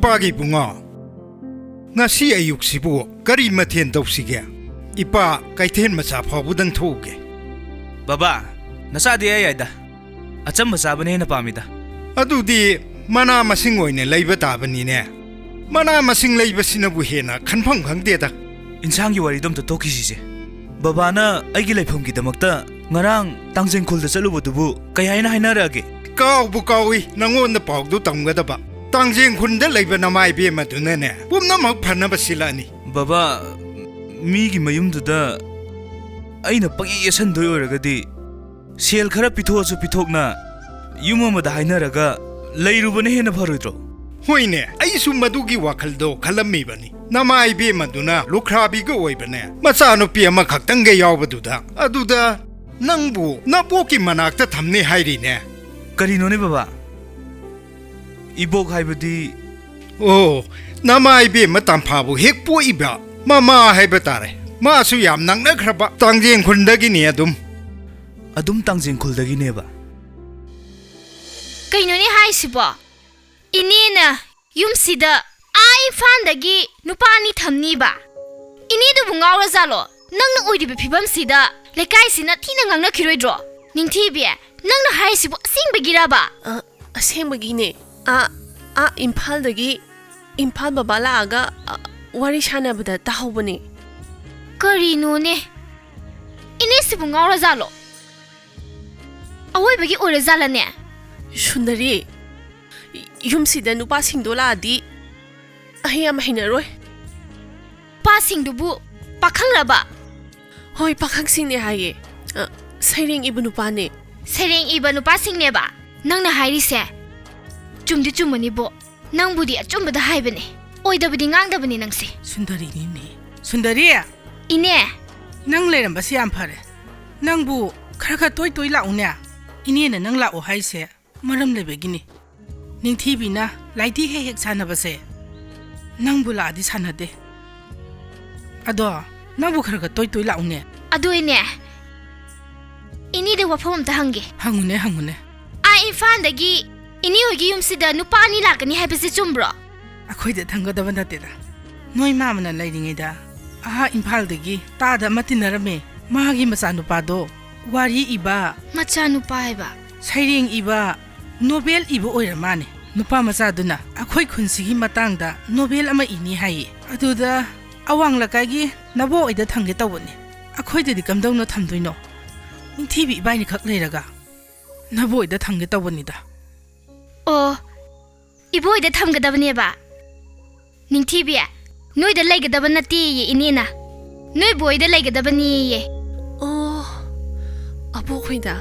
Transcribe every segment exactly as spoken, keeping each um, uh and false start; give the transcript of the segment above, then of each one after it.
ꯏꯄꯥꯒꯤ ꯏꯕꯨꯡꯉꯣ, ꯉꯁꯤ ꯑꯌꯨꯛꯁꯤꯕꯨ ꯀꯔꯤ ꯃꯊꯦꯜ ꯇꯧꯁꯤꯒꯦ? ꯏꯄꯥ ꯀꯩꯊꯦꯜ ꯃꯆꯥ ꯐꯥꯎꯕꯗꯪ ꯊꯣꯛꯎꯒꯦ꯫ ꯕꯕꯥ, ꯅꯆꯥꯗꯤ ꯑꯩ ꯌꯥꯏꯗ꯫ ꯑꯆꯝꯕ ꯆꯥꯕꯅ ꯍꯦꯟꯅ ꯄꯥꯝꯃꯤꯗ꯫ ꯑꯗꯨꯗꯤ ꯃꯅꯥ ꯃꯁꯤꯡ ꯑꯣꯏꯅ ꯂꯩꯕ ꯇꯥꯕꯅꯤꯅꯦ꯫ ꯃꯅꯥ ꯃꯁꯤꯡ ꯂꯩꯕꯁꯤꯅꯕꯨ ꯍꯦꯟꯅ ꯈꯟꯐꯝ ꯈꯪꯗꯦꯗ꯫ ꯏꯟꯁꯥꯡꯒꯤ ꯋꯥꯔꯤꯗꯣ ꯑꯝꯇ ꯇꯣꯛꯈꯤꯁꯤꯁꯦ꯫ ꯕꯕꯥꯅ ꯑꯩꯒꯤ ꯂꯩꯐꯝꯒꯤꯗꯃꯛꯇ ꯉꯔꯥꯡ ꯇꯥꯡꯖꯦꯡ ꯈꯨꯜꯗ ꯆꯠꯂꯨꯕꯗꯨꯕꯨ ꯀꯩ ꯍꯥꯏꯅ ꯍꯥꯏꯅꯔꯛꯑꯒꯦ? ꯀꯥꯎꯕꯨ ꯀꯥꯎꯏ, ꯅꯉꯣꯟꯗ ꯄꯥꯎꯗꯨ ꯇꯝꯒꯗꯕ꯫ ꯇꯥꯡꯖꯦꯡ ꯈꯨꯟꯗ ꯂꯩꯕ ꯅꯃꯥ ꯏꯕꯦꯝꯃꯗꯨꯅꯅꯦ, ꯄꯨꯝꯅꯃꯛ ꯐꯅꯕ ꯁꯤꯜꯂꯛꯑꯅꯤ꯫ ꯕꯕꯥ, ꯃꯤꯒꯤ ꯃꯌꯨꯝꯗꯨꯗ ꯑꯩꯅ ꯄꯪꯌꯦ ꯌꯦꯠꯁꯟꯗꯣꯏ ꯑꯣꯏꯔꯒꯗꯤ, ꯁꯦꯜ ꯈꯔ ꯄꯤꯊꯣꯛꯑꯁꯨ ꯄꯤꯊꯣꯛꯅ ꯌꯨꯝ ꯑꯃꯗ ꯍꯥꯏꯅꯔꯒ ꯂꯩꯔꯨꯕꯅ ꯍꯦꯟꯅ ꯐꯔꯣꯏꯗ꯭ꯔꯣ? ꯍꯣꯏꯅꯦ, ꯑꯩꯁꯨ ꯃꯗꯨꯒꯤ ꯋꯥꯈꯜꯗꯣ ꯈꯜꯂꯝꯃꯤꯕꯅꯤ꯫ ꯅꯃꯥ ꯏꯕꯦꯝꯃꯗꯨꯅ ꯂꯨꯈ꯭ꯔꯥꯕꯤꯒ ꯑꯣꯏꯕꯅꯦ, ꯃꯆꯥꯅꯨꯄꯤ ꯑꯃꯈꯛꯇꯪꯒ ꯌꯥꯎꯕꯗꯨꯗ꯫ ꯑꯗꯨꯗ ꯅꯪꯕꯨ ꯅꯕꯣꯛꯀꯤ ꯃꯅꯥꯛꯇ ꯊꯝꯅꯤ ꯍꯥꯏꯔꯤꯅꯦ꯫ ꯀꯔꯤꯅꯣꯅꯦ ꯕꯕꯥ? ꯏꯕꯣꯛ ꯍꯥꯏꯕꯗꯤ? ꯑꯣ, ꯅꯃꯥ ꯏꯕꯦꯝꯃ ꯇꯝꯐꯥꯕꯨ ꯍꯦꯛ ꯄꯣꯛꯏꯕ ꯃꯃꯥ ꯍꯥꯏꯕ ꯇꯥꯔꯦ꯫ ꯃꯥꯁꯨ ꯌꯥꯝ ꯅꯛꯅꯈ꯭ꯔꯕ ꯇꯥꯡꯖꯦꯡ ꯈꯨꯟꯗꯒꯤꯅꯤ ꯑꯗꯨꯝ꯫ ꯑꯗꯨꯝ ꯇꯥꯡꯖꯦꯡ ꯈꯨꯜꯗꯒꯤꯅꯦꯕ? ꯀꯩꯅꯣꯅꯦ ꯍꯥꯏꯁꯤꯕꯣ? ꯏꯅꯦꯅ ꯌꯨꯝꯁꯤꯗ ꯑꯥ ꯏꯝꯐꯥꯜꯗꯒꯤ ꯅꯨꯄꯥ ꯑꯅꯤ ꯊꯝꯅꯤꯕ? ꯏꯅꯦꯗꯨꯕꯨ ꯉꯥꯎꯔꯖꯥꯠꯂꯣ? ꯅꯪꯅ ꯑꯣꯏꯔꯤꯕ ꯐꯤꯕꯝꯁꯤꯗ ꯂꯩꯀꯥꯏꯁꯤꯅ ꯊꯤꯅ ꯉꯥꯡꯅꯈꯤꯔꯣꯏꯗ꯭ꯔꯣ? ꯅꯤꯡꯊꯤꯕꯤ, ꯅꯪꯅ ꯍꯥꯏꯔꯤꯁꯤꯕꯨ ꯑꯁꯦꯡꯕꯒꯤꯔꯕ? ꯑ, ꯑꯁꯦꯡꯕꯒꯤꯅꯦ꯫ ꯑꯥ, ꯑꯥ ꯏꯝꯐꯥꯜꯗꯒꯤ, ꯏꯝꯐꯥꯜ ꯕꯕꯥ ꯂꯥꯛꯑꯒ, ꯑ, ꯋꯥꯔꯤ ꯁꯥꯟꯅꯕꯗ ꯇꯥꯍꯧꯕꯅꯦ꯫ ꯀꯔꯤꯅꯣꯅꯦ? ꯏꯅꯦꯁꯤꯕꯨ ꯉꯥꯎꯔꯖꯥꯠꯂꯣ? ꯑꯋꯣꯏꯕꯒꯤ ꯑꯣꯏꯔꯖꯥꯠꯂꯅꯦ? ꯁꯨꯟꯗꯔꯤ, ꯌꯨꯝꯁꯤꯗ ꯅꯨꯄꯥꯁꯤꯡꯗꯣ ꯂꯥꯛꯑꯗꯤ ꯑꯩ ꯌꯥꯝ ꯍꯩꯅꯔꯣꯏ꯫ ꯅꯨꯄꯥꯁꯤꯡꯗꯨꯕꯨ ꯄꯥꯈꯪꯂꯕ? ꯍꯣꯏ, ꯄꯥꯈꯪꯁꯤꯡꯅꯦ ꯍꯥꯏꯌꯦ꯫ ꯑ, ꯁꯩꯔꯦꯡ ꯏꯕ ꯅꯨꯄꯥꯅꯦ꯫ ꯁꯩꯔꯦꯡ ꯏꯕ ꯅꯨꯄꯥꯁꯤꯡꯅꯦꯕ ꯅꯪꯅ ꯍꯥꯏꯔꯤꯁꯦ? ꯆꯨꯝꯗꯤ ꯆꯨꯝꯃꯅꯤꯕꯣ, ꯅꯪꯕꯨꯗꯤ ꯑꯆꯨꯝꯕꯗ ꯍꯥꯏꯕꯅꯦ, ꯑꯣꯏꯗꯕꯗꯤ ꯉꯥꯡꯗꯕꯅꯤ ꯅꯪꯁꯦ꯫ ꯁꯨꯟꯗꯔꯤꯅꯤꯅꯦ꯫ ꯁꯨꯟꯗꯔꯤ! ꯏꯅꯦ! ꯅꯪ ꯂꯩꯔꯝꯕꯁꯤ ꯌꯥꯝ ꯐꯔꯦ꯫ ꯅꯪꯕꯨ ꯈꯔ ꯈꯔ ꯇꯣꯏ ꯇꯣꯏ ꯂꯥꯛꯎꯅꯦ꯫ ꯏꯅꯦꯅ ꯅꯪ ꯂꯥꯛꯑꯣ ꯍꯥꯏꯁꯦ ꯃꯔꯝ ꯂꯩꯕꯒꯤꯅꯤ꯫ ꯅꯤꯡꯊꯤꯕꯤꯅ ꯂꯥꯏꯙꯤ ꯍꯦꯛ ꯍꯦꯛ ꯁꯥꯟꯅꯕꯁꯦ ꯅꯪꯕꯨ ꯂꯥꯛꯑꯗꯤ ꯁꯥꯟꯅꯗꯦ꯫ ꯑꯗꯣ ꯅꯪꯕꯨ ꯈꯔ ꯈꯔ ꯇꯣꯏ ꯇꯣꯏ ꯂꯥꯛꯎꯅꯦ꯫ ꯑꯗꯨ ꯏꯅꯦ, ꯏꯅꯦꯗ ꯋꯥꯐꯝ ꯑꯝꯇ ꯍꯪꯒꯦ꯫ ꯍꯪꯉꯨꯅꯦ, ꯍꯪꯉꯨꯅꯦ꯫ ꯑꯥ ꯏꯝꯐꯥꯜꯗꯒꯤ ꯏꯅꯦ ꯍꯣꯏꯒꯤ ꯌꯨꯝꯁꯤꯗ ꯅꯨꯄꯥ ꯑꯅꯤ ꯂꯥꯛꯀꯅꯤ ꯍꯥꯏꯕꯁꯤ ꯆꯨꯝꯕ꯭ꯔꯣ? ꯑꯩꯈꯣꯏꯗ ꯊꯪꯒꯗꯕ ꯅꯠꯇꯦꯗ꯫ ꯅꯣꯏ ꯃꯥꯃꯅ ꯂꯩꯔꯤꯉꯩꯗ ꯑꯥ ꯏꯝꯐꯥꯜꯗꯒꯤ ꯇꯥꯗ ꯑꯃ ꯇꯤꯟꯅꯔꯝꯃꯦ꯫ ꯃꯥꯒꯤ ꯃꯆꯥꯅꯨꯄꯥꯗꯣ ꯋꯥꯔꯤ ꯏꯕ, ꯃꯆꯥꯅꯨꯄꯥ ꯍꯥꯏꯕ? ꯁꯩꯔꯦꯡ ꯏꯕ, ꯅꯣꯕꯦꯜ ꯏꯕ ꯑꯣꯏꯔ ꯃꯥꯅꯦ꯫ ꯅꯨꯄꯥ ꯃꯆꯥꯗꯨꯅ ꯑꯩꯈꯣꯏ ꯈꯨꯟꯁꯤꯒꯤ ꯃꯇꯥꯡꯗ ꯅꯣꯕꯦꯜ ꯑꯃ ꯏꯅꯤ ꯍꯥꯏꯌꯦ꯫ ꯑꯗꯨꯗ ꯑꯋꯥꯡ ꯂꯩꯀꯥꯏꯒꯤ ꯅꯕꯣꯛ ꯍꯣꯏꯗ ꯊꯝꯒꯦ ꯇꯧꯕꯅꯦ꯫ ꯑꯩꯈꯣꯏꯗꯗꯤ ꯀꯝꯗꯧꯅ ꯊꯝꯗꯣꯏꯅꯣ? ꯅꯤꯡꯊꯤꯕꯤ ꯏꯕꯥꯏꯅꯤ ꯈꯛ ꯂꯩꯔꯒ꯫ ꯅꯕꯣꯛ ꯍꯣꯏꯗ ꯊꯝꯒꯦ ꯇꯧꯕꯅꯤꯗ꯫ ꯑꯣ, ꯏꯕꯣꯏꯗ ꯊꯝꯒꯗꯕꯅꯦꯕ꯫ ꯅꯤꯡꯊꯤꯕꯤ, ꯅꯣꯏꯗ ꯂꯩꯒꯗꯕ ꯅꯠꯇꯦꯌꯦ ꯏꯅꯦꯅ꯫ ꯅꯣꯏ ꯕꯣꯏꯗ ꯂꯩꯒꯗꯕꯅꯦꯌꯦ꯫ ꯑꯣ, ꯑꯕꯣꯛ ꯍꯣꯏꯗ꯫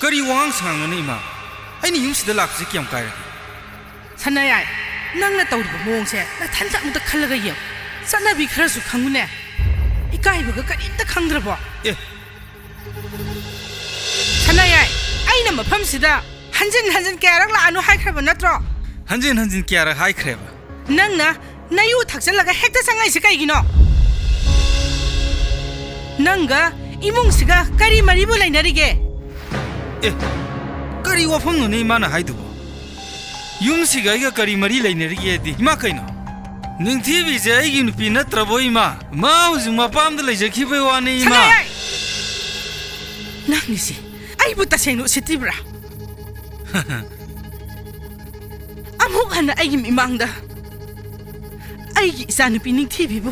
ꯀꯔꯤ ꯋꯥꯉꯥꯡ ꯁꯉꯥꯡꯅꯣꯅꯦ, ꯏꯃꯥ? ꯑꯩꯅ ꯌꯨꯝꯁꯤꯗ ꯂꯥꯛꯄꯁꯦ ꯀꯌꯥꯝ ꯀꯥꯏꯔꯒꯦ? ꯁꯅꯥꯌꯥꯏ, ꯅꯪꯅ ꯇꯧꯔꯤꯕ ꯃꯑꯣꯡꯁꯦ ꯅꯊꯟꯇ ꯑꯃꯨꯛꯇ ꯈꯜꯂꯒ ꯌꯦꯡꯉꯨ꯫ ꯆꯠꯅꯕꯤ ꯈꯔꯁꯨ ꯈꯪꯉꯨꯅꯦ꯫ ꯏꯀꯥꯏꯕꯒ ꯀꯔꯤꯝꯇ ꯈꯪꯗ꯭ꯔꯕꯣ? ꯑꯦ꯫ ꯁꯅꯥꯌꯥꯏ, ꯑꯩꯅ ꯃꯐꯝꯁꯤꯗ ꯍꯟꯖꯤꯟ ꯍꯟꯖꯤꯟ ꯀꯌꯥꯔꯛ ꯂꯥꯛꯑꯅꯨ ꯍꯥꯏꯈ꯭ꯔꯕ ꯅꯠꯇ꯭ꯔꯣ? ꯍꯟꯖꯤꯟ ꯍꯟꯖꯤꯟ ꯀꯌꯥꯔꯛ ꯍꯥꯏꯈ꯭ꯔꯦꯕ? ꯅꯪꯅ ꯅꯌꯨ ꯊꯛꯆꯜꯂꯒ ꯍꯦꯛꯇ ꯆꯪꯉꯛꯏꯁꯦ ꯀꯩꯒꯤꯅꯣ? ꯅꯪꯒ ꯏꯃꯨꯡꯁꯤꯒ ꯀꯔꯤ ꯃꯔꯤꯕꯨ ꯂꯩꯅꯔꯤꯒꯦ? ꯑꯦ, ꯀꯔꯤ ꯋꯥꯐꯝꯅꯣꯅꯦ ꯏꯃꯥꯅ ꯍꯥꯏꯗꯨꯕꯣ? ꯌꯨꯝꯁꯤꯒ ꯑꯩꯒ ꯀꯔꯤ ꯃꯔꯤ ꯂꯩꯅꯔꯤꯒꯦꯗꯤ? ꯏꯃꯥ, ꯀꯩꯅꯣ? ꯅꯤꯡꯊꯤꯕꯤꯁꯦ ꯑꯩꯒꯤ ꯅꯨꯄꯤ ꯅꯠꯇ꯭ꯔꯕꯣ, ꯏꯃꯥ? ꯃꯥ ꯍꯧꯖꯤꯛ ꯃꯄꯥꯝꯗ ꯂꯩꯖꯈꯤꯕꯩ ꯋꯥꯅꯤ, ꯏꯃꯥ꯫ ꯁꯅꯥꯌꯥꯏ! ꯅꯪꯒꯤꯁꯤ ꯑꯩꯕꯨ ꯇꯁꯦꯡꯅ ꯎꯁꯤꯠꯇ꯭ꯔꯤꯕ꯭ꯔꯥ? ꯑꯃꯨꯛ ꯍꯟꯅ ꯑꯩꯒꯤ ꯃꯤꯃꯥꯡꯗ ꯑꯩꯒꯤ ꯏꯆꯥꯅꯨꯄꯤ ꯅꯤꯡꯊꯤꯕꯤꯕꯨ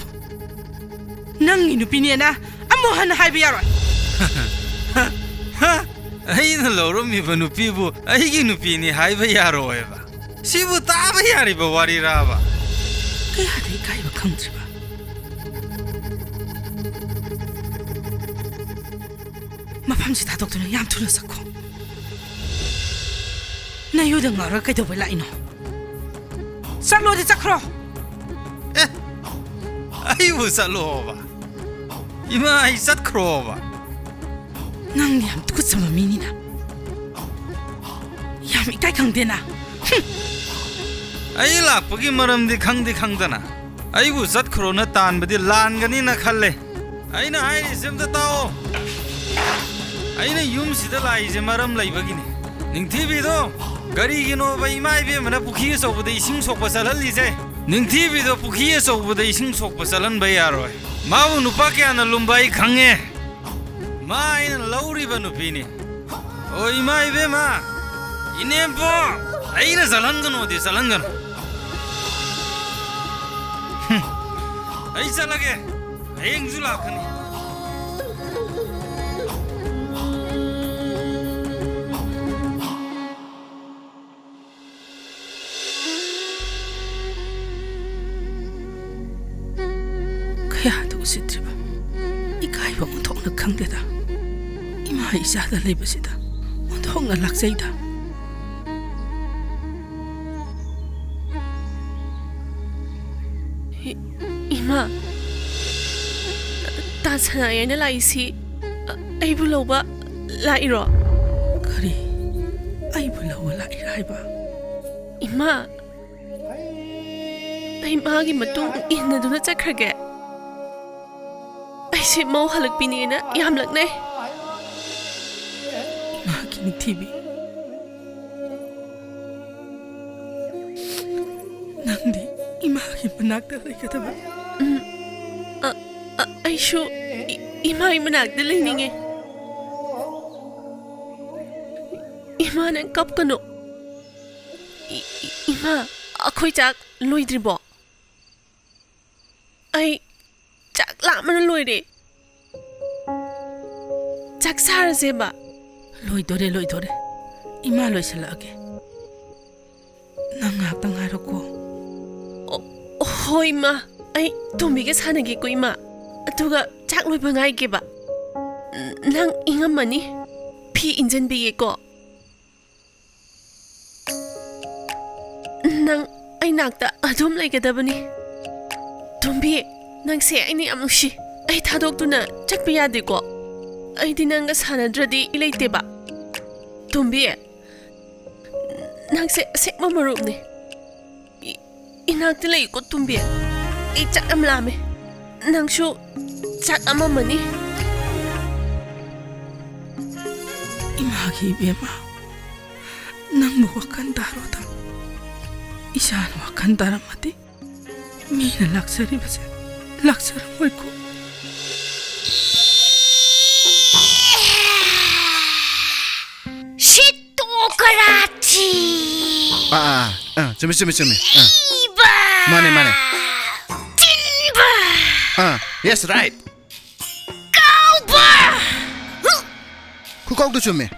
ꯅꯪꯒꯤ ꯅꯨꯄꯤꯅꯦꯅ ꯑꯃꯨꯛ ꯍꯟꯅ ꯍꯥꯏꯕ ꯌꯥꯔꯣꯏ꯫ ꯑꯩꯅ ꯂꯧꯔꯝꯃꯤꯕ ꯅꯨꯄꯤꯕꯨ ꯑꯩꯒꯤ ꯅꯨꯄꯤꯅꯤ ꯍꯥꯏꯕ ꯌꯥꯔꯣꯏꯕ? ꯁꯤꯕꯨ ꯇꯥꯕ ꯌꯥꯔꯤꯕ ꯋꯥꯔꯤꯔꯥꯕ? ꯀꯌꯥꯗ ꯏꯀꯥꯏꯕ ꯈꯪꯗ꯭ꯔꯤꯕ? ꯃꯐꯝꯁꯤ ꯊꯥꯗꯣꯛꯇꯨꯅ ꯌꯥꯝ ꯊꯨꯅ ꯆꯠꯈꯣ꯫ ꯅꯌꯨꯗ ꯉꯥꯎꯔꯒ ꯀꯩꯗꯧꯕꯩ ꯂꯥꯛꯏꯅꯣ? ꯆꯠꯂꯣꯗꯤ ꯆꯠꯈ꯭ꯔꯣ꯫ ꯑꯦ, ꯑꯩꯕꯨ ꯆꯠꯂꯣꯕ? ꯏꯃꯥ, ꯑꯩ ꯆꯠꯈ꯭ꯔꯣꯕ? ꯅꯪꯗꯤ ꯌꯥꯝ ꯇꯨꯀꯠꯆꯕ ꯃꯤꯅꯤꯅ꯫ ꯌꯥꯝ ꯏꯀꯥꯏ ꯈꯪꯗꯦꯅ꯫ ꯍꯨꯝ꯫ ꯑꯩ ꯂꯥꯛꯄꯒꯤ ꯃꯔꯝꯗꯤ ꯈꯪꯗꯤ ꯈꯪꯗꯅ ꯑꯩꯕꯨ ꯆꯠꯈ꯭ꯔꯣꯅ ꯇꯥꯟꯕꯗꯤ ꯂꯥꯟꯒꯅꯤꯅ ꯈꯜꯂꯦ꯫ ꯑꯩꯅ ꯍꯥꯏꯔꯤꯁꯦ ꯑꯝꯇ ꯇꯥꯎꯑꯣ꯫ ꯑꯩꯅ ꯌꯨꯝꯁꯤꯗ ꯂꯥꯛꯏꯁꯦ ꯃꯔꯝ ꯂꯩꯕꯒꯤꯅꯤ꯫ ꯅꯤꯡꯊꯤꯕꯤꯗꯣ, ꯀꯔꯤꯒꯤꯅꯣꯕ ꯏꯃꯥ ꯏꯕꯦꯝꯃꯅ ꯄꯨꯈ꯭ꯔꯤ ꯑꯆꯧꯕꯗ ꯏꯁꯤꯡ ꯁꯣꯛꯄ ꯆꯠꯍꯜꯂꯤꯁꯦ? ꯅꯤꯡꯊꯤꯕꯤꯗꯣ ꯄꯨꯈ꯭ꯔꯤ ꯑꯆꯧꯕꯗ ꯏꯁꯤꯡ ꯁꯣꯛꯄ ꯆꯠꯍꯟꯕ ꯌꯥꯔꯣꯏ꯫ ꯃꯥꯕꯨ ꯅꯨꯄꯥ ꯀꯌꯥꯅ ꯂꯨꯝꯕ ꯑꯩ ꯈꯪꯉꯦ꯫ ꯃꯥ ꯑꯩꯅ ꯂꯧꯔꯤꯕ ꯅꯨꯄꯤꯅꯤ꯫ ꯑꯣ ꯏꯃꯥ ꯏꯕꯦꯝꯃ, ꯏꯅꯦꯝꯄꯣꯛ, ꯑꯩꯅ ꯆꯠꯍꯟꯒꯅꯣꯗꯤ ꯆꯠꯍꯟꯒꯅꯨ꯫ ꯍꯨꯝ, ꯑꯩ ꯆꯠꯂꯒꯦ, ꯍꯌꯦꯡꯁꯨ ꯂꯥꯛꯀꯅꯤ꯫ ꯀꯌꯥꯗ ꯎꯁꯤꯠꯇ꯭ꯔꯤꯕ, ꯏꯀꯥꯏꯕ ꯑꯣꯟꯊꯣꯛꯅ ꯈꯪꯗꯦꯗ꯫ ꯏꯃꯥ ꯏꯆꯥꯗ ꯂꯩꯕꯁꯤꯗ ꯑꯣꯟꯊꯣꯛꯅ ꯂꯥꯛꯆꯩꯗ꯫ ꯏ-, ꯏꯃꯥ, ꯇꯥ ꯁꯅꯥꯌꯥꯏꯅ ꯂꯥꯛꯏꯁꯤ ꯑꯩꯕꯨ ꯂꯧꯕ ꯂꯥꯛꯏꯔꯣ? ꯀꯔꯤ? ꯑꯩꯕꯨ ꯂꯧꯕ ꯂꯥꯛꯏꯔꯥ ꯍꯥꯏꯕ? ꯏꯃꯥ, ꯑꯩ ꯃꯥꯒꯤ ꯃꯇꯨꯡ ꯏꯟꯅꯗꯨꯅ ꯆꯠꯈ꯭ꯔꯒꯦ꯫ ꯑꯩꯁꯦ ꯃꯧ ꯍꯜꯂꯛꯄꯤꯅꯦꯅ ꯌꯥꯝ ꯂꯛꯅꯩ꯫ ꯏꯃꯥꯒꯤ ꯅꯤꯡꯊꯤꯕꯤ, ꯅꯪꯗꯤ ꯏꯃꯥꯒꯤ ꯃꯅꯥꯛꯇ ꯂꯩꯒꯗꯕ꯫ ꯎꯝ, ꯑ-, ꯑ-, ꯑꯩꯁꯨ ꯏ-, ꯏꯃꯥꯒꯤ ꯃꯅꯥꯛꯇ ꯂꯩꯅꯤꯡꯉꯦ꯫ ꯏꯃꯥ, ꯅꯪ ꯀꯞꯀꯅꯨ꯫ ꯏ-, ꯏ-, ꯏꯃꯥ, ꯑꯩꯈꯣꯏ ꯆꯥꯛ ꯂꯣꯏꯗ꯭ꯔꯤꯕꯣ? ꯑꯩ ꯆꯥꯛ ꯂꯥꯝꯕꯅ ꯂꯣꯏꯔꯦ꯫ ꯆꯥꯛ ꯆꯥꯔꯁꯦꯕ꯫ ꯂꯣꯏꯗꯣꯔꯦ, ꯂꯣꯏꯗꯣꯔꯦ꯫ ꯏꯃꯥ ꯂꯣꯏꯁꯤꯜꯂꯛꯑꯒꯦ꯫ ꯅꯪ ꯉꯥꯏꯍꯥꯛꯇꯪ ꯉꯥꯏꯔꯣꯀꯣ꯫ ꯑꯣ, ꯍꯣꯏ, ꯏꯃꯥ꯫ ꯑꯩ ꯇꯣꯝꯕꯤꯒ ꯁꯥꯟꯅꯒꯦꯀꯣ, ꯏꯃꯥ꯫ ꯑꯗꯨꯒ ꯆꯥꯛ ꯂꯣꯏꯕ ꯉꯥꯏꯒꯦꯕ꯫ ꯅꯪ ꯏꯪꯉꯝꯃꯅꯤ꯫ ꯐꯤ ꯏꯟꯖꯟꯕꯤꯒꯦꯀꯣ꯫ ꯅꯪ ꯑꯩ ꯅꯥꯛꯇ ꯑꯗꯨꯝ ꯂꯩꯒꯗꯕꯅꯤ꯫ ꯇꯣꯝꯕꯤ, ꯅꯪꯁꯦ ꯑꯩꯅ ꯌꯥꯝ ꯅꯨꯡꯁꯤ꯫ ꯑꯩ ꯊꯥꯗꯣꯛꯇꯨꯅ ꯆꯠꯄ ꯌꯥꯗꯦꯀꯣ꯫ ꯑꯩꯗꯤ ꯅꯪꯒ ꯁꯥꯟꯅꯗ꯭ꯔꯗꯤ ꯂꯩꯇꯦꯕ꯫ ꯇꯣꯝꯕꯤ, ꯅꯪꯁꯦ ꯑꯁꯦꯡꯕ ꯃꯔꯨꯞꯅꯤ꯫ ꯏ-, ꯏꯅꯥꯛꯇ ꯂꯩꯌꯨꯀꯣ, ꯇꯣꯝꯕꯤ꯫ ꯑꯩ ꯆꯥꯛ ꯌꯥꯝ ꯂꯥꯝꯃꯦ꯫ ꯅꯪꯁꯨ ꯆꯥꯛ ꯂꯥꯝꯃꯝꯃꯅꯤ꯫ ꯏꯃꯥꯒꯤ ꯏꯕꯦꯝꯃ, ꯅꯪꯕꯨ ꯋꯥꯈꯜ ꯇꯥꯔꯣꯗ꯫ ꯏꯆꯥꯅ ꯋꯥꯈꯜ ꯇꯥꯔꯝꯃꯗꯤ ꯃꯤꯅ ꯂꯥꯛꯆꯔꯤꯕꯁꯦ ꯂꯥꯛꯆꯔꯝꯃꯣꯏꯀꯣ꯫ ꯁꯤꯇꯣꯀꯔꯥꯇꯤ꯫ ꯑꯥ, ꯑꯥ, ꯑꯥ, ꯆꯨꯝꯃꯤ, ꯆꯨꯝꯃꯤ, ꯆꯨꯝꯃꯤ꯫ ꯑꯥ꯫ ꯏꯕ꯫ ꯃꯥꯅꯦ, ꯃꯥꯅꯦ꯫ ꯇꯤꯟꯕ꯫ ꯑꯥ, yes, right꯫ ꯀꯥꯎꯕ꯫ ꯈꯨꯀꯥꯎꯗꯨ ꯆꯨꯝꯃꯦ꯫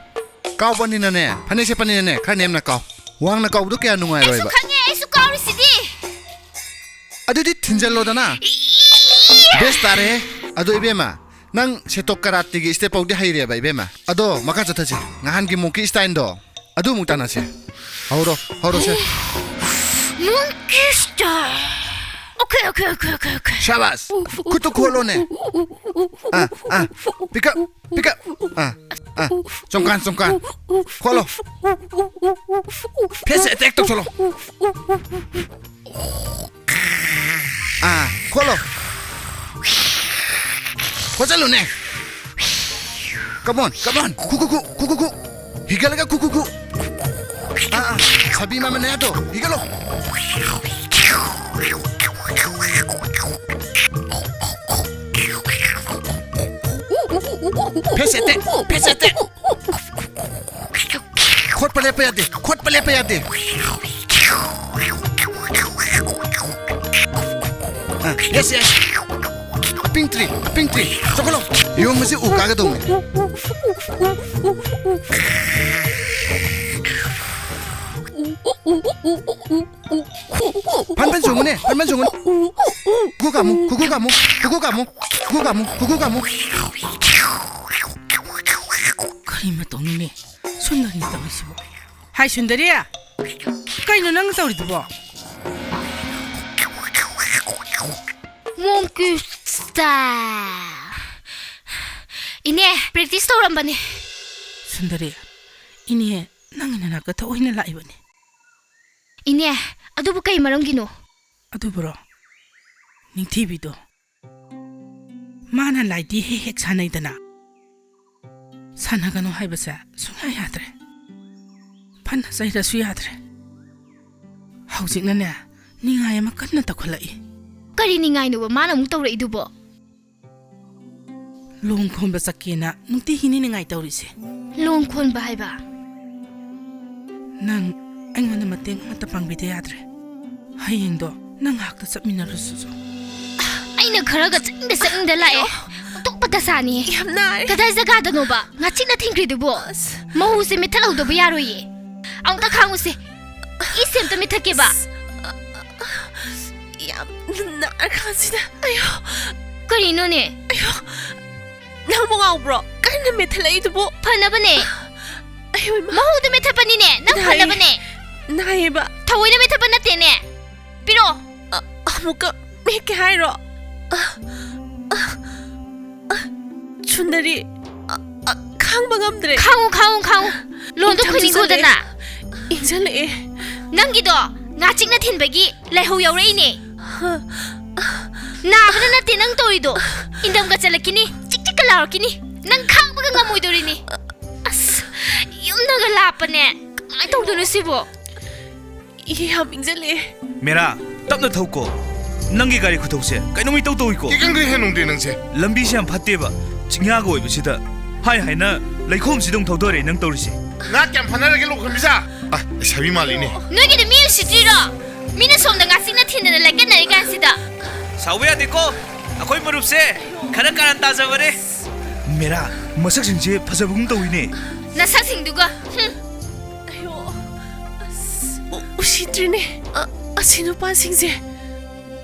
ꯀꯥꯎꯕꯅꯤꯅꯅꯦ, ꯐꯅꯦꯛ ꯁꯦꯠꯄꯅꯤꯅꯅꯦ, ꯈꯔ ꯅꯦꯝꯅ ꯀꯥꯎ꯫ ꯋꯥꯡꯅ ꯀꯥꯎꯕꯗꯨ ꯀꯌꯥ ꯑꯩꯁꯨ ꯅꯨꯡꯉꯥꯏꯔꯣꯏꯕ꯫ ꯈꯪꯉꯦ, ꯑꯩꯁꯨ ꯀꯥꯎꯔꯤꯁꯤꯗꯤ꯫ ꯑꯗꯨꯗꯤ ꯊꯤꯟꯖꯜꯂꯣꯗꯅ꯫ ꯏ! ꯕꯦꯁ ꯇꯥꯔꯦꯍꯦ꯫ ꯑꯗꯣ ꯏꯕꯦꯝꯃ, ꯅꯪ ꯁꯦꯇꯣꯛ ꯀꯔꯥꯇꯤꯒꯤ step ꯐꯥꯎꯗꯤ ꯍꯩꯔꯦꯕ ꯏꯕꯦꯝꯃ꯫ ꯑꯗꯣ ꯃꯈꯥ ꯆꯠꯊꯁꯤ꯫ ꯅꯍꯥꯟꯒꯤ monkey style ꯗꯣ ꯑꯗꯨ ꯑꯃꯨꯛ ꯇꯥꯟꯅꯁꯦ꯫ ꯍꯧꯔꯣ, ꯍꯧꯔꯣꯁꯦ꯫ Monkey style. Okay, okay, okay, okay, okay. ꯁꯥꯕꯥꯁ꯫ ꯈꯨꯠꯇꯨ ꯈꯣꯠꯂꯣꯅꯦ꯫ ꯑꯥ, ꯑꯥ꯫ Pick up, pick up. ꯑꯥ, ꯑꯥ꯫ ꯆꯣꯡꯀꯥꯟ, ꯆꯣꯡꯀꯥꯟ꯫ ꯈꯣꯠꯂꯣ꯫ Face attack ꯇꯧꯁꯜꯂꯣ꯫ ꯑꯥ, ꯈꯣꯠꯂꯣ꯫ ꯈꯣꯠꯆꯜꯂꯨꯅꯦ꯫ Come on, come on. ꯈꯨ, ꯈꯨ, ꯈꯨ, ꯈꯨ, ꯈꯨ, ꯈꯨ꯫ ꯍꯤꯒꯠꯂꯒ ꯈꯨ, ꯈꯨ, ꯈꯨ꯫ ꯑꯥ, ꯑꯥ, ꯁꯥꯕꯤ ꯃꯃꯥ ꯅꯌꯥꯗꯣ ꯍꯤꯒꯠꯂꯣ꯫ Face attack, face attack. ꯈꯣꯠꯄ ꯂꯦꯞꯄ ꯌꯥꯗꯦ, ꯈꯣꯠꯄ ꯂꯦꯞꯄ ꯌꯥꯗꯦ꯫ ꯑꯥ, yes, yes. Pink tree, pink tree. ꯆꯥꯎꯈꯠꯂꯣ꯫ ꯏꯔꯣꯝꯕꯁꯦ ꯎ ꯀꯥꯒꯗꯧꯅꯦ꯫ ꯐꯟ ꯐꯟ ꯆꯣꯡꯉꯨꯅꯦ, ꯐꯟ ꯐꯟ ꯆꯣꯡꯉꯨꯅꯦ꯫ ꯈꯨꯒꯨ ꯀꯥꯃꯨ, ꯈꯨꯒꯨ ꯀꯥꯃꯨ, ꯈꯨꯒꯨ ꯀꯥꯃꯨ, ꯈꯨꯒꯨ ꯀꯥꯃꯨ, ꯈꯨꯒꯨ ꯀꯥꯃꯨ꯫ ꯀꯔꯤ ꯃꯇꯧꯅꯣꯅꯦ ꯁꯨꯟꯗꯔꯤꯅ ꯇꯧꯔꯤꯁꯤꯕꯣ? ꯍꯥꯏ ꯁꯨꯟꯗꯔꯤ, ꯀꯩꯅꯣ ꯅꯪ ꯇꯧꯔꯤꯗꯨꯕꯣ? Monkey style. ꯏꯅꯦ, practice ꯇꯧꯔꯝꯕꯅꯦ꯫ ꯁꯨꯟꯗꯔꯤ, ꯏꯅꯦ ꯅꯪꯒꯤ ꯅꯅꯥꯛꯇ ꯊꯑꯣꯏꯅ ꯂꯥꯛꯏꯕꯅꯤ꯫ ꯏꯅꯦ, ꯑꯗꯨꯕꯨ ꯀꯩ ꯃꯔꯝꯒꯤꯅꯣ? ꯑꯗꯨꯕꯨꯔꯣ, ꯅꯤꯡꯊꯤꯕꯤꯗꯣ, ꯃꯥꯅ ꯂꯥꯏꯗꯤ ꯍꯦꯛ ꯍꯦꯛ ꯁꯥꯟꯅꯩꯗꯅ, ꯁꯥꯟꯅꯒꯅꯨ ꯍꯥꯏꯕꯁꯦ ꯁꯨꯡꯌꯥ ꯌꯥꯗ꯭ꯔꯦ꯫ ꯐꯅ ꯆꯩꯔꯁꯨ ꯌꯥꯗ꯭ꯔꯦ꯫ ꯍꯧꯖꯤꯛꯅꯅꯦ, ꯅꯤꯡꯉꯥꯏ ꯑꯃ ꯀꯟꯅ ꯇꯧꯈꯠꯂꯛꯏ꯫ ꯀꯔꯤ ꯅꯤꯡꯉꯥꯏꯅꯣꯕ ꯃꯥꯅ ꯑꯃꯨꯛ ꯇꯧꯔꯛꯏꯗꯨꯕꯣ? ꯂꯣꯡ ꯈꯣꯟꯕ ꯆꯠꯀꯦꯅ ꯅꯨꯡꯇꯤꯒꯤꯅꯤ ꯅꯤꯡꯉꯥꯏ ꯇꯧꯔꯤꯁꯦ꯫ ꯂꯣꯡ ꯈꯣꯟꯕ ꯍꯥꯏꯕ? ꯅꯪ ꯑꯩꯉꯣꯟꯗ ꯃꯇꯦꯡ ꯑꯃꯠꯇ ꯄꯥꯡꯕꯤꯗ ꯌꯥꯗ꯭ꯔꯦ꯫ ꯍꯌꯦꯡꯗꯣ ꯅꯪ ꯉꯥꯏꯍꯥꯛꯇ ꯆꯠꯃꯤꯟꯅꯔꯨꯁꯨ꯫ ꯑꯩꯅ ꯈꯔꯒ ꯆꯠꯅꯤꯡꯗ ꯆꯠꯅꯤꯡꯗ ꯂꯥꯛꯑꯦ꯫ ꯑꯣꯟꯊꯣꯛꯄ ꯗꯁꯥꯅꯤ꯫ ꯌꯥꯝ ꯅꯥꯔꯦ꯫ ꯀꯗꯥꯏ ꯖꯒꯥꯗꯅꯣꯕ ꯉꯥꯆꯤꯛꯅ ꯊꯤꯟꯈ꯭ꯔꯤꯗꯨꯕꯣ? ꯑꯁ꯫ ꯃꯍꯨꯁꯦ ꯃꯦꯠꯊꯠꯍꯧꯗꯕ ꯌꯥꯔꯣꯏꯌꯦ꯫ ꯑꯃꯨꯛꯇ ꯈꯥꯡꯉꯨꯁꯦ꯫ ꯏꯁꯦ ꯑꯝꯇ ꯃꯦꯠꯊꯠꯀꯦꯕ꯫ ꯌꯥꯝ ꯅꯥꯔꯀꯥꯟꯁꯤꯗ꯫ ꯑꯌꯣ꯫ ꯀꯔꯤꯅꯣꯅꯦ? ꯑꯌꯣ꯫ ꯅꯪꯕꯨ ꯉꯥꯎꯕ꯭ꯔꯣ? ꯀꯟꯅ ꯃꯦꯠꯊꯠꯂꯛꯏꯗꯨꯕꯨ꯫ ꯐꯅꯕꯅꯦ꯫ ꯑꯌꯣ, ꯏꯃꯥ꯫ ꯃꯍꯨꯗ ꯃꯦꯠꯊꯠꯄꯅꯤꯅꯦ꯫ ꯅꯪ ꯅꯥꯏ-, ꯐꯅꯕꯅꯦ꯫ ꯅꯥꯏꯌꯦꯕ꯫ ꯊꯑꯣꯏꯅ ꯃꯦꯠꯊꯠꯄ ꯅꯠꯇꯦꯅꯦ꯫ ꯄꯤꯔꯛꯑꯣ꯫ ꯑ-, ꯑꯃꯨꯛꯀ ꯃꯦꯠꯀꯦ ꯍꯥꯏꯔꯣ? ꯑ, ꯑ, ꯑ, ꯁꯨꯟꯗꯔꯤ, ꯑ, ꯑ, ꯈꯥꯡꯕ ꯉꯝꯗ꯭ꯔꯦ꯫ ꯈꯥꯡꯉꯨ, ꯈꯥꯡꯉꯨ, ꯈꯥꯡꯉꯨ꯫ ꯂꯣꯟꯗꯣ ꯏꯪꯊꯝꯁꯨ ꯈꯣꯏꯅꯤꯡꯈꯣꯗꯅ꯫ ꯆꯠꯂꯛꯑꯦ꯫ ꯏꯪꯁꯜꯂꯛꯑꯦ꯫ ꯅꯪꯒꯤꯗꯣ ꯉꯥꯆꯤꯛꯅ ꯊꯤꯟꯕꯒꯤ ꯂꯥꯏꯍꯧ ꯌꯥꯎꯔꯛꯏꯅꯦ꯫ ꯍ, ꯅꯥꯕꯅ ꯅꯠꯇꯦ ꯅꯪ ꯇꯧꯔꯤꯗꯣ꯫ ꯏꯟꯗꯝꯒ ꯆꯠꯂꯛꯈꯤꯅꯤ, ꯆꯤꯛ ꯆꯤꯛꯀ ꯂꯥꯎꯔꯛꯈꯤꯅꯤ꯫ ꯅꯪ ꯈꯥꯡꯕꯒ ꯉꯝꯃꯣꯏꯗꯧꯔꯤꯅꯤ꯫ ꯑꯁ, ꯌꯨꯝꯅꯒ ꯂꯥꯞꯄꯅꯦ꯫ ꯀꯃꯥꯏꯅ ꯇꯧꯗꯣꯏꯅꯣ ꯁꯤꯕꯣ? ꯏ ꯌꯥꯝ ꯏꯪꯁꯤꯜꯂꯛꯑꯦ꯫ ꯃꯦꯔꯥ, ꯇꯞꯅ ꯊꯧꯀꯣ꯫ ꯅꯪꯒꯤ ꯒꯥꯔꯤ ꯈꯨꯊꯧꯁꯦ ꯀꯩꯅꯣꯝ ꯏꯇꯧ ꯇꯧꯏꯀꯣ꯫ ꯀꯤꯀꯪꯗ꯭ꯔꯤ ꯍꯦꯟ ꯅꯨꯡꯗꯦ ꯅꯪꯁꯦ꯫ ꯂꯝꯕꯤꯁꯦ ꯌꯥꯝ ꯐꯠꯇꯦꯕ꯫ ꯆꯤꯡꯌꯥꯒ ꯑꯣꯏꯕꯁꯤꯗ ꯍꯥꯏ ꯍꯥꯏꯅ ꯂꯩꯈꯣꯝꯁꯤꯗ ꯑꯃꯨꯛ ꯊꯧꯗꯣꯔꯛꯑꯦ ꯅꯪ ꯇꯧꯔꯤꯁꯦ꯫ ꯉꯥ ꯀꯌꯥꯝ ꯐꯥꯅꯔꯒꯦ ꯂꯣꯛꯈꯝꯕꯤꯁꯥ? ꯑ, ꯂꯩꯁꯥꯕꯤ ꯃꯥꯜꯂꯤꯅꯦ꯫ ꯅꯣꯏꯒꯤꯗꯤ ꯃꯤ ꯎꯁꯤꯠꯇ꯭ꯔꯤꯔꯣ? ꯃꯤꯅ ꯁꯣꯝꯗ ꯉꯥꯆꯤꯛꯅ ꯊꯤꯟꯗꯅ ꯂꯥꯏꯀꯠꯅꯔꯤ ꯀꯥꯟꯁꯤꯗ꯫ ꯁꯥꯎꯕ ꯌꯥꯗꯦꯀꯣ꯫ ꯑꯩꯈꯣꯏ ꯃꯔꯨꯞꯁꯦ ꯈꯔ ꯀꯥꯔꯟ ꯇꯥꯖꯕꯅꯦ꯫ ꯃꯦꯔꯥ, ꯃꯁꯛꯁꯤꯡꯁꯦ ꯐꯖꯕꯒꯨꯝ ꯇꯧꯏꯅꯦ꯫ ꯅꯁꯛꯁꯤꯡꯗꯨꯒ, ꯍꯨꯝ꯫ ꯑꯌꯣ, ꯑꯁ, ꯎ- ꯎꯁꯤꯠꯇ꯭ꯔꯤꯅꯦ꯫ ꯑ- ꯑꯁꯤ ꯅꯨꯄꯥꯁꯤꯡꯁꯦ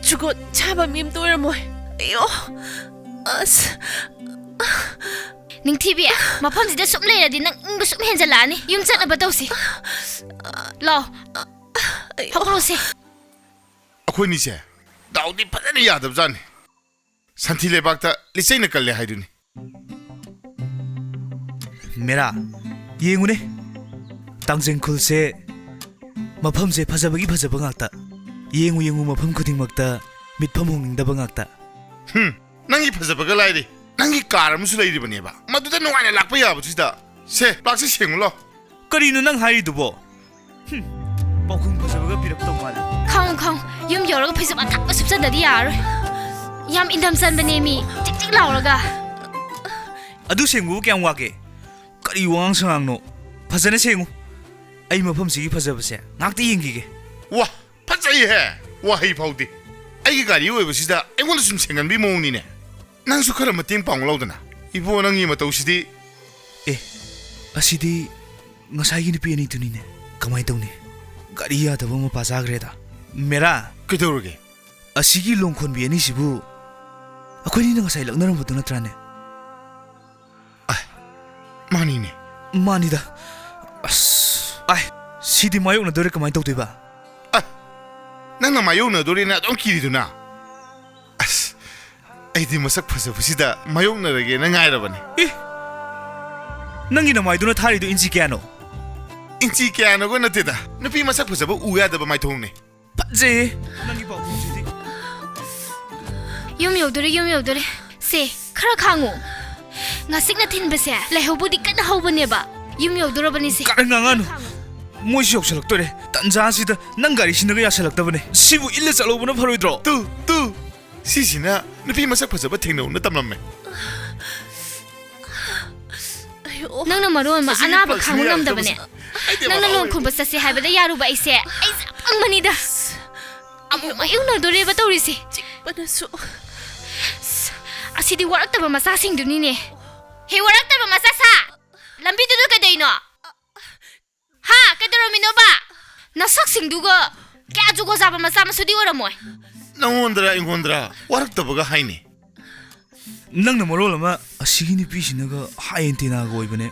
ꯖꯨꯒꯣꯠ ꯆꯥꯕ ꯃꯤ ꯑꯝꯇ ꯑꯣꯏꯔꯝꯃꯣꯏ꯫ ꯑꯌꯣ, ꯑꯁ꯫ ꯅꯤꯡꯊꯤꯕꯤ, ꯃꯐꯝꯁꯤꯗ ꯁꯨꯝ ꯂꯩꯔꯗꯤ ꯅꯪ ꯏꯪꯕ ꯁꯨꯝ ꯍꯦꯟꯖꯜꯂꯛꯑꯅꯤ꯫ ꯌꯨꯝ ꯆꯠꯅꯕ ꯇꯧꯁꯤ꯫ ꯂꯥꯎ, ꯑꯌꯣ꯫ ꯍꯧꯒꯠꯂꯣꯁꯦ꯫ ꯑꯩꯈꯣꯏꯅꯤꯁꯦ ꯗꯥꯎꯗꯤ ꯐꯖꯅ ꯌꯥꯗꯕꯖꯥꯠꯅꯤ꯫ ꯁꯟꯊꯤ ꯂꯩꯕꯥꯛꯇ ꯂꯤꯆꯩꯅ ꯀꯜꯂꯦ ꯍꯥꯏꯗꯨꯅꯤ꯫ ꯃꯦꯔꯥ, ꯌꯦꯡꯉꯨꯅꯦ, ꯇꯥꯡꯖꯦꯡ ꯈꯨꯜꯁꯦ ꯃꯐꯝꯁꯦ ꯐꯖꯕꯒꯤ ꯐꯖꯕ ꯉꯥꯛꯇ꯫ ꯌꯦꯡꯉꯨ ꯌꯦꯡꯉꯨ, ꯃꯐꯝ ꯈꯨꯗꯤꯡꯃꯛꯇ ꯃꯤꯠꯐꯝ ꯍꯣꯡꯅꯤꯡꯗꯕ ꯉꯥꯛꯇ꯫ ꯍꯝ, ꯅꯪꯒꯤ ꯐꯖꯕꯒ ꯂꯥꯏꯔꯤ, ꯅꯪꯒꯤ ꯀꯥꯔ ꯑꯃꯁꯨ ꯂꯩꯔꯤꯕꯅꯦꯕ, ꯃꯗꯨꯗ ꯅꯨꯡꯉꯥꯏꯅ ꯂꯥꯛꯄ ꯌꯥꯕꯁꯤꯗ꯫ ꯁꯦ, ꯄ꯭ꯂꯥꯛꯁꯤ ꯁꯦꯡꯉꯨ ꯂꯥꯎ꯫ ꯀꯔꯤꯅꯣ ꯅꯪ ꯍꯥꯏꯔꯤꯗꯨꯕꯣ? ꯍꯝ, ꯄꯥꯎꯈꯨꯝ ꯐꯖꯕꯒ ꯄꯤꯔꯛꯇꯧ ꯃꯥꯜꯂꯦ꯫ ꯈꯥꯎ ꯈꯥꯎ, ꯌꯨꯝ ꯌꯧꯔꯒ ꯐꯩꯖꯨꯞ ꯑꯊꯥꯕ ꯁꯨꯞꯆꯗꯗꯤ ꯌꯥꯔꯣꯏ꯫ ꯌꯥꯝ ꯏꯟꯊꯝ ꯆꯟꯕꯅꯦ ꯃꯤ, ꯆꯤꯛ ꯆꯤꯛ ꯂꯥꯎꯔꯒ꯫ ꯑꯗꯨ ꯁꯦꯡꯕꯕꯨ ꯀꯌꯥꯝ ꯋꯥꯒꯦ? ꯀꯔꯤ ꯋꯥꯉꯥꯡ ꯁꯉꯥꯡꯅꯣ? ꯐꯖꯅ ꯁꯦꯡꯉꯨ꯫ ꯑꯩ ꯃꯐꯝꯁꯤꯒꯤ ꯐꯖꯕꯁꯦ ꯉꯥꯛꯇ ꯌꯦꯡꯈꯤꯒꯦ꯫ ꯋꯥ, ꯐꯖꯩꯍꯦ! ꯋꯥꯍꯩ ꯐꯥꯎꯗꯤ꯫ ꯑꯩꯒꯤ ꯒꯥꯔꯤ ꯑꯣꯏꯕꯁꯤꯗ ꯑꯩꯉꯣꯟꯗ ꯁꯨꯝ ꯁꯦꯡꯍꯟꯕꯤ ꯃꯑꯣꯡꯅꯤꯅꯦ꯫ ꯅꯪꯁꯨ ꯈꯔ ꯃꯇꯦꯡ ꯄꯥꯡꯉꯨ ꯂꯥꯎꯗꯅ꯫ ꯏꯕꯣ, ꯅꯪꯒꯤ ꯃꯇꯧꯁꯤꯗꯤ꯫ ꯑꯦ, ꯑꯁꯤꯗꯤ ꯉꯁꯥꯏꯒꯤ ꯅꯨꯄꯤ ꯑꯅꯤꯗꯨꯅꯤꯅꯦ꯫ ꯀꯃꯥꯏ ꯇꯧꯅꯤ? ꯒꯥꯔꯤ ꯌꯥꯗꯕ ꯃꯄꯥ ꯆꯥꯈ꯭ꯔꯦꯗ꯫ ꯃꯦꯔꯥ, ꯀꯩꯗꯧꯔꯒꯦ? ꯑꯁꯤꯒꯤ ꯂꯣꯡꯈꯣꯟꯕꯤ ꯑꯅꯤꯁꯤꯕꯨ ꯑꯩꯈꯣꯏꯅꯤꯅ ꯉꯁꯥꯏ ꯂꯛꯅꯔꯝꯕꯗꯨ ꯅꯠꯇ꯭ꯔꯥꯅꯦ? ꯃꯥꯅꯤꯅꯦ꯫ ꯃꯥꯅꯤꯗ꯫ ꯑꯁ, ꯑꯥꯏ, ꯁꯤꯗꯤ ꯃꯥꯌꯣꯛꯅꯗꯣꯔꯦ, ꯀꯃꯥꯏ ꯇꯧꯗꯣꯏꯕ? ꯑ, ꯅꯪꯅ ꯃꯥꯌꯣꯛꯅꯗꯣꯔꯦꯅ ꯑꯗꯨꯝ ꯀꯤꯔꯤꯗꯨꯅ? ꯑꯁ, ꯑꯩꯗꯤ ꯃꯁꯛ ꯐꯖꯕꯁꯤꯗ ꯃꯥꯌꯣꯛꯅꯔꯒꯦꯅ ꯉꯥꯏꯔꯕꯅꯤ꯫ ꯑꯦ, ꯅꯪꯒꯤ ꯅꯃꯥꯏꯗꯨꯅ ꯊꯥꯔꯤꯗꯨ ꯏꯟꯆꯤ ꯀꯌꯥꯅꯣ? ꯏꯟꯆꯤ ꯀꯌꯥꯅꯣꯒ ꯅꯠꯇꯦꯗ, ꯅꯨꯄꯤ ꯃꯁꯛ ꯐꯖꯕ ꯎ ꯌꯥꯗꯕ ꯃꯥꯏꯊꯣꯡꯅꯦ꯫ ꯐꯖꯩꯌꯦ ꯅꯪꯒꯤ ꯄꯥꯎꯈꯨꯝꯁꯤꯗꯤ꯫ ꯌꯨꯝ ꯌꯧꯗꯣꯔꯦ, ꯌꯨꯝ ꯌꯧꯗꯣꯔꯦ꯫ ꯁꯦ, ꯈꯔ ꯈꯥꯡꯉꯨ꯫ ꯉꯥꯁꯤꯛꯅ ꯊꯤꯟꯕꯁꯦ ꯂꯥꯏꯍꯧꯕꯨꯗꯤ ꯀꯟꯅ ꯍꯧꯕꯅꯦꯕ꯫ ꯌꯨꯝ ꯌꯧꯗꯣꯔꯕꯅꯤꯁꯦ꯫ ꯀꯟꯅ ꯉꯥꯡꯉꯅꯨ꯫ ꯃꯣꯏꯁꯨ ꯌꯧꯁꯜꯂꯛꯇꯣꯔꯦ꯫ ꯇꯟꯖꯥꯁꯤꯗ ꯅꯪ ꯒꯥꯔꯤꯁꯤꯅꯒ ꯌꯥꯁꯜꯂꯛꯇꯕꯅꯦ꯫ ꯁꯤꯕꯨ ꯏꯜꯂ ꯆꯠꯍꯧꯕꯅ ꯐꯔꯣꯏꯗ꯭ꯔꯣ? ꯇꯨ, ꯇꯨ, ꯁꯤꯁꯤꯅ ꯅꯨꯄꯤ ꯃꯁꯛ ꯐꯖꯕ ꯊꯦꯡꯅꯧꯅ ꯇꯝꯂꯝꯃꯦ꯫ ꯑꯌꯣ꯫ ꯅꯪꯅ ꯃꯔꯣꯟ ꯑꯃ ꯃꯁꯤꯒꯤ ꯑꯅꯥꯕ ꯄ꯭ꯂꯛꯁꯤꯅ ꯈꯥꯡꯕ ꯉꯝꯗꯕꯅꯦ꯫ ꯌꯥꯔꯛꯇꯕꯁꯤꯅ ꯑꯩꯗꯤ ꯅꯪꯅ ꯃꯃꯥ ꯂꯣꯟ ꯈꯨꯝꯕ ꯆꯠꯁꯦ ꯍꯥꯏꯕꯗ ꯌꯥꯔꯨꯕ ꯑꯩꯁꯦ, ꯑꯩꯁꯦ ꯑꯄꯪꯕꯅꯤꯗ꯫ ꯑꯃꯨꯛ ꯃꯥꯌꯣꯛꯅꯗꯣꯔꯦꯕ ꯇꯧꯔꯤꯁꯦ꯫ ꯃꯅꯁꯨ꯫ ꯑꯁꯤꯗꯤ ꯋꯥꯔꯛꯇꯕ ꯃꯆꯥꯁꯤꯡꯗꯨꯅꯤꯅꯦ꯫ ꯍꯦ, ꯋꯥꯔꯛꯇꯕ ꯃꯆꯥ ꯁꯥ! ꯂꯝꯕꯤꯗꯨꯗ ꯀꯩꯗꯧꯔꯤꯅꯣ? ꯍꯥ? ꯀꯩꯗꯧꯔꯝꯃꯤꯅꯣꯕ? ꯅꯁꯛꯁꯤꯡꯗꯨꯒ ꯀꯌꯥ ꯖꯨꯒꯣꯠ ꯆꯥꯕ ꯃꯆꯥ ꯃꯁꯨꯗꯤ ꯑꯣꯏꯔꯝꯃꯣꯏ꯫ ꯅꯪꯉꯣꯟꯗꯔ ꯑꯩꯉꯣꯟꯗꯔ ꯋꯥꯔꯛꯇꯕꯒ ꯍꯥꯏꯅꯤ꯫ ꯅꯪꯅ ꯃꯔꯣꯜ ꯑꯃ ꯑꯁꯤꯒꯤ ꯅꯨꯄꯤꯁꯤꯅꯒ ꯍꯥꯏ ꯑꯦꯟꯇꯦꯅꯥꯒ ꯑꯣꯏꯕꯅꯦ꯫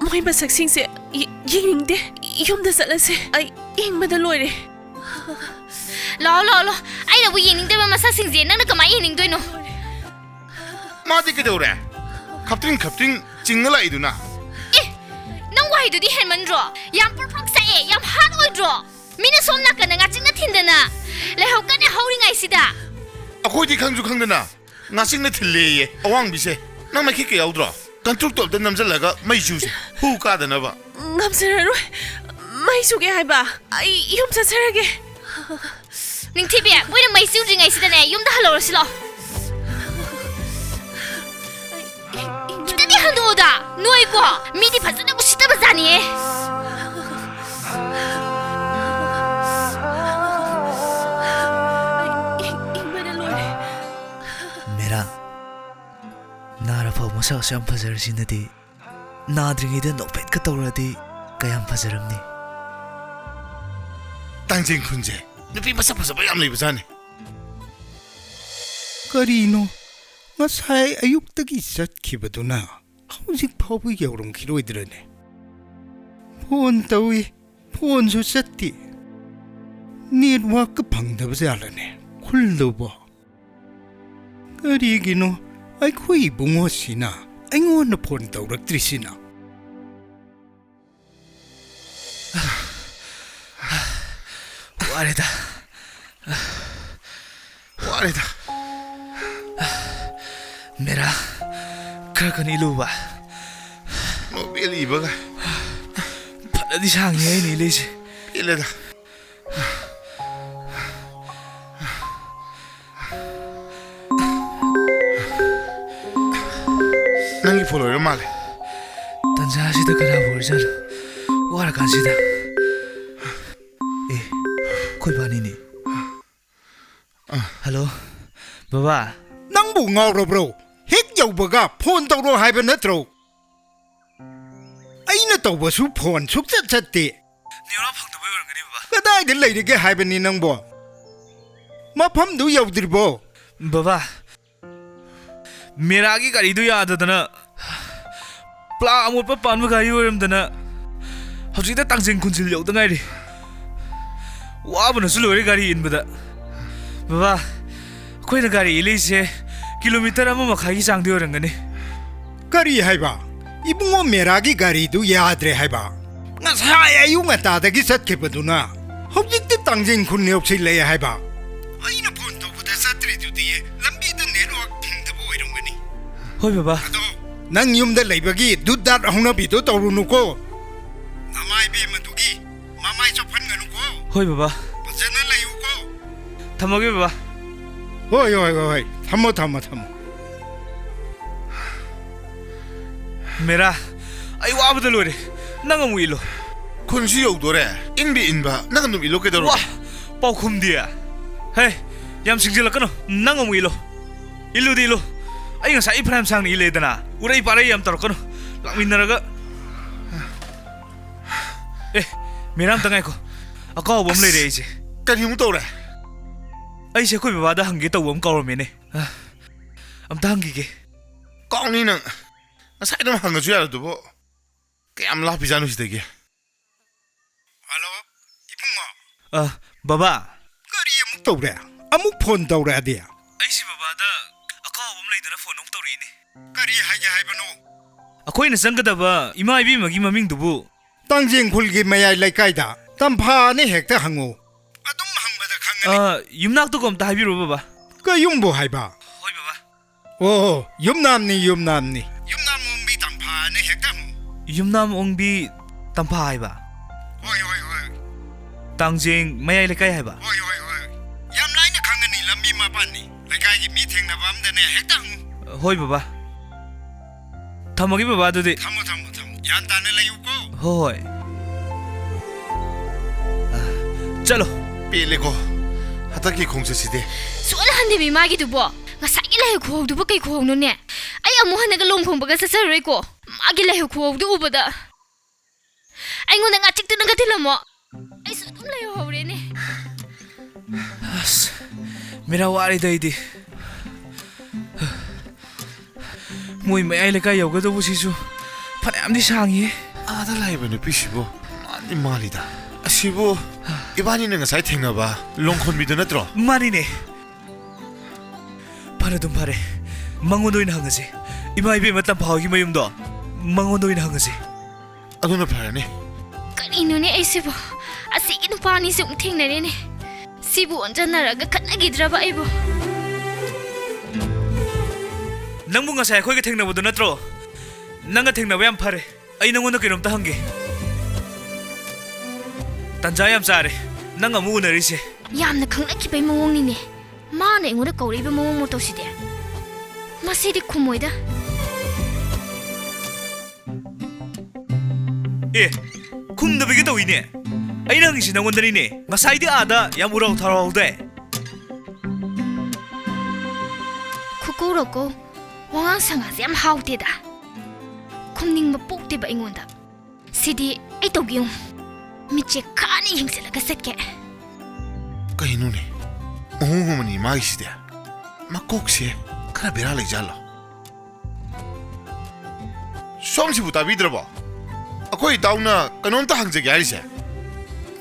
ꯃꯣꯏ ꯃꯁꯛꯁꯤꯡꯁꯦ ꯌꯦ-, ꯌꯦꯡꯅꯤꯡꯗꯦ꯫ ꯌꯨꯝꯗ ꯆꯠꯂꯁꯦ꯫ ꯑꯩ ꯏꯪꯕꯗ ꯂꯣꯏꯔꯦ꯫ ꯂꯥꯛꯑꯣ, ꯂꯥꯛꯑꯣ, ꯂꯥꯛꯑꯣ꯫ ꯑꯩꯅꯕꯨ ꯌꯦꯡꯅꯤꯡꯗꯕ ꯃꯁꯛꯁꯤꯡꯁꯦ ꯅꯪꯅ ꯀꯃꯥꯏꯅ ꯌꯦꯡꯅꯤꯡꯗꯣꯏꯅꯣ? ꯃꯥꯗꯤ ꯀꯩꯗꯧꯔꯦ? ꯈꯞꯇ꯭ꯔꯤꯡ ꯈꯞꯇ꯭ꯔꯤꯡ ꯆꯤꯡꯉ ꯂꯥꯛꯏꯗꯨꯅ? ꯑꯦ, ꯅꯪ ꯋꯥꯍꯩꯗꯨꯗꯤ ꯍꯦꯟꯃꯟꯗ꯭ꯔꯣ? ꯌꯥꯝ ꯄ꯭ꯔꯣꯛ ꯄ꯭ꯔꯣꯛ ꯆꯥꯛꯑꯦ, ꯌꯥꯝ ꯍꯥꯔꯠ ꯑꯣꯏꯗ꯭ꯔꯣ? ꯃꯤꯅ ꯁꯣꯝ ꯅꯥꯀꯟꯗ ꯉꯥꯆꯤꯛꯅ ꯊꯤꯟꯗꯅ ꯂꯩꯍꯧ ꯀꯟꯅ ꯍꯧꯔꯤꯉꯩꯁꯤꯗ꯫ ꯑꯩꯈꯣꯏꯗꯤ ꯈꯪꯁꯨ ꯈꯪꯗꯅ ꯉꯥꯆꯤꯛꯅ ꯊꯤꯜꯂꯦꯌꯦ ꯑꯋꯥꯡꯕꯤꯁꯦ꯫ ꯅꯪ ꯃꯩꯈꯦꯠꯀ ꯌꯥꯎꯗ꯭ꯔꯣ? ꯀꯟꯇ꯭ꯔꯨꯛꯇꯣ ꯑꯝꯇ ꯅꯝꯁꯤꯜꯂꯒ ꯃꯩ ꯆꯨꯁꯦ, ꯍꯨ ꯀꯥꯗꯅꯕ꯫ ꯉꯝꯖꯔꯔꯣꯏ꯫ ꯃꯩ ꯆꯨꯒꯦ ꯍꯥꯏꯕ? ꯑꯩ ꯌꯨꯝ ꯆꯠꯆꯔꯒꯦ꯫ ꯅꯤꯡꯊꯤꯕꯤ, ꯃꯣꯏꯅ ꯃꯩ ꯆꯨꯗ꯭ꯔꯤꯉꯩꯁꯤꯗꯅꯦ ꯌꯨꯝꯗ ꯍꯜꯍꯧꯔꯁꯤ ꯂꯥꯛꯑꯣ꯫ ꯈꯤꯇꯗꯤ ꯍꯟꯗꯣꯛꯑꯣꯗ, ꯅꯣꯏꯀꯣ꯫ ꯃꯤꯗꯤ ꯐꯖꯅ ꯎꯁꯤꯠꯇꯕ ꯖꯥꯠꯅꯤꯌꯦ꯫ ꯏꯪꯕꯅ ꯂꯣꯏꯔꯦ꯫ ꯃꯦꯔꯥ, ꯅꯥꯔꯐꯥꯎ ꯃꯁꯛ ꯑꯁꯨꯛ ꯌꯥꯝ ꯐꯖꯔꯤꯁꯤꯅꯗꯤ ꯅꯥꯗ꯭ꯔꯤꯉꯩꯗ ꯅꯣꯛꯐꯦꯠꯀ ꯇꯧꯔꯗꯤ ꯀꯌꯥꯝ ꯐꯖꯔꯝꯅꯤ꯫ ꯇꯥꯡꯖꯦꯡ ꯈꯨꯟꯁꯦ ꯅꯨꯄꯤ ꯃꯁꯛ ꯐꯖꯕ ꯌꯥꯝ ꯂꯩꯕꯖꯥꯠꯅꯤ꯫ ꯀꯔꯤꯅꯣ? ꯉꯁꯥꯏ ꯑꯌꯨꯛꯇꯒꯤ ꯆꯠꯈꯤꯕꯗꯨꯅ ꯍꯧꯖꯤꯛ ꯐꯥꯎꯕ ꯌꯧꯔꯝꯈꯤꯔꯣꯏꯗ꯭ꯔꯅꯦ? ꯐꯣꯟ ꯇꯧꯏ, ꯐꯣꯟꯁꯨ ꯆꯠꯇꯦ꯫ ꯅꯦꯠꯋꯥꯛꯀ ꯐꯪꯗꯕ ꯖꯥꯠꯂꯅꯦ ꯈꯨꯜꯗꯨꯕꯣ? ꯀꯔꯤꯒꯤꯅꯣ ꯑꯩꯈꯣꯏ ꯏꯕꯨꯡꯉꯣꯁꯤꯅ ꯑꯩꯉꯣꯟꯗ ꯐꯣꯟ ꯇꯧꯔꯛꯇ꯭ꯔꯤꯁꯤꯅ? ꯋꯥꯔꯦꯗ꯫ ꯋꯥꯔꯦꯗ꯫ ꯃꯦꯔꯥ, ꯈꯔ ꯀꯟꯅ ꯏꯜꯂꯨꯕ꯫ ꯅꯣꯕꯦꯜ ꯏꯕꯒ꯫ ꯐꯅꯗꯤ ꯁꯥꯡꯉꯦ ꯑꯩꯅ ꯏꯜꯂꯤꯁꯦ꯫ ꯄꯦꯜꯂꯦꯗ꯫ ꯅꯪꯒꯤ ꯐꯣꯟ ꯑꯣꯏꯔ ꯃꯥꯜꯂꯦ꯫ ꯇꯟꯖꯥꯁꯤꯗ ꯀꯅꯥꯕꯨ ꯑꯣꯏꯔꯖꯥꯠꯅꯣ? ꯋꯥꯔꯀꯥꯟꯁꯤꯗ꯫ ꯑꯦ, ꯑꯩꯈꯣꯏ ꯕꯥꯅꯤꯅꯦ꯫ ꯍꯜꯂꯣ, ꯕꯕꯥ꯫ ꯅꯪꯕꯨ ꯅꯪꯕꯨ ꯉꯥꯎꯔꯕ꯭ꯔꯣ? ꯍꯦꯛ ꯌꯧꯕꯒ ꯐꯣꯟ ꯇꯧꯔꯣ ꯍꯥꯏꯕ ꯅꯠꯇ꯭ꯔꯣ? ꯑꯩꯅ ꯇꯧꯕꯁꯨ ꯐꯣꯟ ꯁꯨꯛꯆꯠ ꯆꯠꯇꯦ꯫ ꯅꯦꯋꯥꯛ ꯐꯪꯗꯕꯩ ꯑꯣꯏꯔꯝꯒꯅꯤ, ꯕꯕꯥ꯫ ꯀꯗꯥꯏꯗ ꯂꯩꯔꯤꯒꯦ ꯍꯥꯏꯕꯅꯤ ꯅꯪꯕꯣ? ꯃꯐꯝꯗꯨ ꯌꯧꯗ꯭ꯔꯤꯕꯣ? ꯕꯕꯥ, ꯃꯦꯔꯥꯒꯤ ꯒꯥꯔꯤꯗꯨ ꯌꯥꯗꯗꯅ ꯄ꯭ꯂꯥ ꯑꯃꯣꯠꯄ ꯄꯥꯟꯕ ꯒꯥꯔꯤ ꯑꯣꯏꯔꯝꯗꯅ ꯍꯧꯖꯤꯛꯇ ꯇꯥꯡꯖꯦꯡ ꯈꯨꯟꯖꯤꯜ ꯌꯧꯗ ꯉꯥꯏꯔꯤ꯫ ꯋꯥꯕꯅꯁꯨ ꯂꯣꯏꯔꯦ ꯒꯥꯔꯤ ꯏꯟꯕꯗ꯫ ꯕꯕꯥ, ꯑꯩꯈꯣꯏꯅ ꯒꯥꯔꯤ ꯏꯜꯂꯤꯁꯦ ꯀꯤꯂꯣꯃꯤꯇꯔ ꯑꯃ ꯃꯈꯥꯏꯒꯤ ꯆꯥꯡꯗꯤ ꯑꯣꯏꯔꯝꯒꯅꯤ꯫ ꯀꯔꯤ ꯍꯥꯏꯕ? ꯏꯕꯨꯡꯉꯣ ꯃꯦꯔꯥꯒꯤ ꯒꯥꯔꯤꯗꯨ ꯌꯥꯗ꯭ꯔꯦ ꯍꯥꯏꯕ? ꯉꯁꯥꯏ ꯑꯌꯨꯛ ꯉꯟꯇꯥꯗꯒꯤ ꯆꯠꯈꯤꯕꯗꯨꯅ ꯍꯧꯖꯤꯛꯇꯤ ꯇꯥꯡꯖꯦꯡ ꯈꯨꯟ ꯌꯧꯁꯤꯜꯂꯛꯑꯦ ꯍꯥꯏꯕ? ꯑꯩꯅ ꯐꯣꯟ ꯇꯧꯕꯗ ꯆꯠꯇ꯭ꯔꯤꯗꯨꯗꯤ ꯂꯝꯕꯤꯗ ꯅꯦꯠꯋꯥꯛ ꯐꯪꯗꯕ ꯑꯣꯏꯔꯝꯒꯅꯤ꯫ ꯍꯣꯏ ꯕꯕꯥ꯫ ꯑꯗꯣ ꯅꯪ ꯌꯨꯝꯗ ꯂꯩꯕꯒꯤ ꯗꯨꯠ ꯗꯥꯠ ꯍꯧꯅꯕꯤꯗꯣ ꯇꯧꯔꯨꯅꯨꯀꯣ꯫ ꯅꯃꯥ ꯏꯕꯦꯝꯃꯗꯨꯒꯤ ꯃꯃꯥꯏ ꯆꯣꯞꯍꯟꯒꯅꯨꯀꯣ꯫ ꯍꯣꯏ ꯕꯕꯥ꯫ ꯐꯖꯅ ꯂꯩꯌꯨꯀꯣ꯫ ꯊꯝꯃꯒꯦ ꯕꯕꯥ꯫ ꯍꯣꯏ, ꯍꯣꯏ, ꯍꯣꯏ, ꯍꯣꯏ꯫ ꯊꯝꯃꯣ, ꯊꯝꯃꯣ, ꯊꯝꯃꯣ꯫ ꯃꯦꯔꯥ, ꯑꯩ ꯋꯥꯕꯗ ꯂꯣꯏꯔꯦ꯫ ꯅꯪ ꯑꯃꯨꯛ ꯏꯜꯂꯣ꯫ ꯈꯨꯟꯁꯨ ꯌꯧꯗꯣꯔꯦ꯫ ꯏꯟꯕꯤ ꯏꯟꯕ, ꯅꯪ ꯑꯗꯨꯝ ꯏꯜꯂꯣ ꯀꯩꯗꯧꯔꯒꯦ? ꯋꯥ, ꯄꯥꯎꯈꯨꯝꯗꯤ꯫ ꯍꯦ, ꯌꯥꯝ ꯁꯤꯡꯖꯤꯜꯂꯛꯀꯅꯨ꯫ ꯅꯪ ꯑꯃꯨꯛ ꯏꯜꯂꯣ꯫ ꯏꯜꯂꯨꯗꯤ ꯏꯜꯂꯨ꯫ ꯑꯩ ꯉꯁꯥꯏ ꯐꯅꯌꯥꯝ ꯁꯥꯡꯅ ꯏꯜꯂꯦꯗꯅ꯫ ꯎꯔꯩ ꯄꯥꯔꯩ ꯌꯥꯝ ꯇꯧꯔꯛꯀꯅꯨ꯫ ꯂꯥꯛꯃꯤꯟꯅꯔꯒ꯫ ꯑꯦ, ꯃꯦꯔꯥ, ꯑꯝꯇ ꯉꯥꯏꯈꯣ꯫ ꯑꯀꯥꯎꯕ ꯑꯃ ꯂꯩꯔꯦ ꯑꯩꯁꯦ꯫ ꯀꯔꯤ ꯑꯃꯨꯛ ꯇꯧꯔꯦ? ꯑꯩꯁꯦ ꯑꯩꯈꯣꯏ ꯕꯕꯥꯗ ꯍꯪꯒꯦ ꯇꯧꯕ ꯑꯃ ꯀꯥꯎꯔꯝꯃꯦꯅꯦ꯫ ꯑ, ꯑꯝꯇ ꯍꯪꯈꯤꯒꯦ꯫ ꯀꯥꯎꯅꯤ ꯅꯪ꯫ ꯉꯁꯥꯏ ꯑꯗꯨꯝ ꯍꯪꯉꯁꯨ ꯌꯥꯔꯗꯨꯕꯨ꯫ ꯀꯌꯥꯝ ꯂꯥꯞꯄꯤꯖꯥꯠꯅꯣ ꯁꯤꯗꯒꯤ? ꯍꯜꯂꯣ, ꯏꯕꯨꯡꯉꯣ꯫ ꯑ, ꯕꯕꯥ꯫ ꯀꯔꯤ ꯑꯃꯨꯛ ꯇꯧꯔꯦ? ꯑꯃꯨꯛ ꯐꯣꯟ ꯇꯧꯔꯛꯑꯗꯤ? ꯑꯩꯁꯤ ꯕꯕꯥꯗ ꯑꯀꯥꯎꯕ ꯑꯃ ꯂꯩꯗꯅ ꯐꯣꯟ ꯑꯃꯨꯛ ꯇꯧꯔꯛꯏꯅꯦ꯫ ꯀꯔꯤ ꯍꯥꯏꯒꯦ ꯍꯥꯏꯕꯅꯣ? ꯑꯩꯈꯣꯏꯅ ꯆꯪꯒꯗꯕ ꯏꯃꯥ ꯏꯕꯦꯝꯃꯒꯤ ꯃꯃꯤꯡꯗꯨꯕꯨ? ꯇꯥꯡꯖꯦꯡ ꯈꯨꯜꯒꯤ ꯃꯌꯥꯏ ꯂꯩꯀꯥꯏꯗ ꯇꯝꯐꯥꯅ ꯍꯦꯛꯇ ꯍꯪꯉꯨ꯫ ꯑꯗꯨꯝ ꯍꯪꯕꯗ ꯈꯪꯒꯅꯤ꯫ ꯑ, ꯌꯨꯝꯅꯥꯛꯇꯨꯒ ꯑꯝꯇ ꯍꯥꯏꯕꯤꯔꯣ, ꯕꯕꯥ꯫ ꯀꯌꯨꯝꯕꯨ ꯍꯥꯏꯕ? ꯍꯣꯏ, ꯕꯕꯥ꯫ ꯑꯣ, ꯌꯨꯝꯅꯥꯝꯅꯤ, ꯌꯨꯝꯅꯥꯝꯅꯤ꯫ ꯌꯨꯝꯅꯥꯝ ꯑꯣꯡꯕꯤ ꯇꯝꯐꯥꯅ ꯍꯦꯛꯇ ꯍꯪꯉꯨ꯫ ꯌꯨꯝꯅꯥꯝ ꯑꯣꯡꯕꯤ ꯇꯝꯐꯥ ꯍꯥꯏꯕ? ꯍꯣꯏ, ꯍꯣꯏ, ꯍꯣꯏ꯫ ꯇꯥꯡꯖꯦꯡ ꯃꯌꯥꯏ ꯂꯩꯀꯥꯏ ꯍꯥꯏꯕ? ꯍꯣꯏ, ꯍꯣꯏ, ꯍꯣꯏ꯫ ꯌꯥꯝ ꯂꯥꯏꯅ ꯈꯪꯒꯅꯤ, ꯂꯝꯕꯤ ꯃꯄꯥꯟꯅꯤ꯫ ꯂꯩꯀꯥꯏꯒꯤ ꯃꯤ ꯊꯦꯡꯅꯕ ꯑꯝꯗꯅꯦ ꯍꯦꯛꯇ ꯍꯪꯉꯨ꯫ ꯍꯣꯏ, ꯕꯕꯥ꯫ ꯊꯝꯃꯒꯦ, ꯕꯕꯥ, ꯑꯗꯨꯗꯤ꯫ ꯊꯝꯃꯣ, ꯊꯝꯃꯣ, ꯊꯝꯃꯣ꯫ ꯒ꯭ꯌꯥꯟ ꯇꯥꯅ ꯂꯩꯌꯨꯀꯣ꯫ ꯍꯣꯏ, ꯍꯣꯏ꯫ ꯑ, ꯆꯠꯂꯣ꯫ ꯄꯦꯜꯂꯦꯀꯣ ꯍꯟꯗꯛꯀꯤ ꯈꯣꯡꯆꯠꯁꯤꯗꯤ꯫ ꯁꯨꯛꯍꯟ ꯍꯟꯗꯦꯃꯤ ꯃꯥꯒꯤꯗꯨꯕꯣ꯫ ꯉꯁꯥꯏꯒꯤ ꯂꯥꯏꯍꯧ ꯈꯨꯍꯧꯗꯨꯕꯨ ꯀꯩ ꯈꯨꯍꯧꯅꯣꯅꯦ? ꯑꯩ ꯑꯃꯨꯛ ꯍꯟꯅꯒ ꯂꯨꯍꯣꯡ ꯈꯣꯡꯕꯒ ꯆꯠꯆꯔꯔꯣꯏꯀꯣ꯫ ꯃꯥꯒꯤ ꯂꯥꯏꯍꯧ ꯈꯨꯍꯧꯗꯨ ꯎꯕꯗ ꯑꯩꯉꯣꯟꯗ ꯉꯥꯆꯤꯛꯇꯨꯅꯒ ꯊꯤꯜꯂꯝꯃꯣ꯫ ꯑꯩꯁꯨ ꯑꯗꯨꯝ ꯂꯩꯍꯧꯔꯦꯅꯦ꯫ ꯑꯁ, ꯃꯤꯔꯥ ꯋꯥꯔꯤꯗ ꯑꯩꯗꯤ꯫ ꯃꯣꯏ ꯃꯌꯥꯏ ꯂꯩꯀꯥꯏ ꯌꯧꯒꯗꯧꯕꯁꯤꯁꯨ ꯐꯅꯌꯥꯝꯗꯤ ꯁꯥꯡꯉꯤꯍꯦ꯫ ꯑꯥꯗ ꯂꯥꯛꯏꯕ ꯅꯨꯄꯤꯁꯤꯕꯨ ꯃꯥꯜꯂꯤ ꯃꯥꯜꯂꯤꯗ꯫ ꯑꯁꯤꯕꯨ ꯏꯕꯥꯅꯤꯅ ꯉꯁꯥꯏ ꯊꯦꯡꯅꯕ ꯂꯣꯡꯈꯣꯟꯕꯤꯗꯨ ꯅꯠꯇ꯭ꯔꯣ? ꯃꯥꯅꯤꯅꯦ꯫ ꯐꯔꯦ, ꯑꯗꯨꯝ ꯐꯔꯦ꯫ ꯃꯉꯣꯟꯗ ꯑꯣꯏꯅ ꯍꯪꯉꯁꯤ꯫ ꯏꯃꯥ ꯏꯕꯦꯝꯃ ꯇꯝꯐꯥ ꯍꯣꯏꯒꯤ ꯃꯌꯨꯝꯗꯣ ꯃꯉꯣꯟꯗ ꯑꯣꯏꯅ ꯍꯪꯉꯁꯤ꯫ ꯑꯗꯨꯅ ꯐꯔꯅꯤ꯫ ꯀꯔꯤꯅꯣꯅꯦ ꯑꯩꯁꯤꯕꯣ? ꯑꯁꯤꯒꯤ ꯅꯨꯄꯥ ꯑꯅꯤꯁꯦ ꯑꯃꯨꯛ ꯊꯦꯡꯅꯔꯦꯅꯦ꯫ ꯁꯤꯕꯨ ꯑꯣꯟꯖꯟꯅꯔꯒ ꯈꯠꯅꯈꯤꯗ꯭ꯔꯕ ꯑꯩꯕꯨ? ꯅꯪꯕꯨ ꯉꯁꯥꯏ ꯑꯩꯈꯣꯏꯒ ꯊꯦꯡꯅꯕꯗꯣ ꯅꯠꯇ꯭ꯔꯣ? ꯅꯪꯒ ꯊꯦꯡꯅꯕ ꯌꯥꯝ ꯐꯔꯦ꯫ ꯑꯩ ꯅꯪꯉꯣꯟꯗ ꯀꯩꯅꯣꯝꯇ ꯍꯪꯒꯦ꯫ ꯇꯟꯖꯥ ꯌꯥꯝ ꯆꯥꯔꯦ, ꯅꯪ ꯑꯃꯨꯛ ꯎꯅꯔꯤꯁꯦ꯫ ꯌꯥꯝꯅ ꯈꯪꯅꯈꯤꯕꯩ ꯃꯑꯣꯡꯅꯤꯅꯦ꯫ ꯃꯥꯅ ꯑꯩꯉꯣꯟꯗ ꯀꯧꯔꯛꯏꯕ ꯃꯑꯣꯡ ꯃꯇꯧꯁꯤꯗꯤ꯫ ꯃꯁꯤꯗꯤ ꯈꯨꯝꯃꯣꯏꯗ꯫ ꯑꯦ, ꯈꯨꯝꯗꯕꯤꯒ ꯇꯧꯏꯅꯦ꯫ ꯑꯩꯅ ꯍꯪꯉꯤꯁꯤ ꯅꯪꯉꯣꯟꯗꯅꯤꯅꯦ꯫ ꯉꯁꯥꯏꯗꯤ ꯑꯥꯗ ꯌꯥꯝ ꯎꯔꯥꯎ ꯊꯔꯥꯎꯗꯥꯏ꯫ ꯈꯨꯀꯧꯔꯣꯀꯣ, ꯋꯥꯉꯥꯡ ꯁꯉꯥꯡꯁꯦ ꯌꯥꯝ ꯍꯥꯎꯇꯦꯗ꯫ ꯈꯨꯝꯅꯤꯡꯕ ꯄꯣꯛꯇꯦꯕ ꯑꯩꯉꯣꯟꯗ꯫ ꯁꯤꯗꯤ ꯑꯩ ꯇꯧꯒꯦ ꯌꯦꯡꯉꯨ꯫ ꯃꯤꯠꯁꯦ ꯈꯥꯅ ꯌꯦꯡꯁꯤꯜꯂꯒ ꯆꯠꯀꯦ꯫ ꯀꯩꯅꯣꯅꯦ? ꯃꯑꯣꯡ ꯑꯃꯅꯤ ꯃꯥꯒꯤꯁꯤꯗꯤ꯫ ꯃꯀꯣꯛꯁꯦ ꯈꯔ ꯕꯦꯔꯥ ꯂꯩꯖꯥꯠꯂꯣ? ꯁꯣꯝꯁꯤꯕꯨ ꯇꯥꯕꯤꯗ꯭ꯔꯕꯣ? ꯑꯩꯈꯣꯏ ꯏꯇꯥꯎꯅ ꯀꯩꯅꯣꯝꯇ ꯍꯪꯖꯒꯦ ꯍꯥꯏꯔꯤꯁꯦ꯫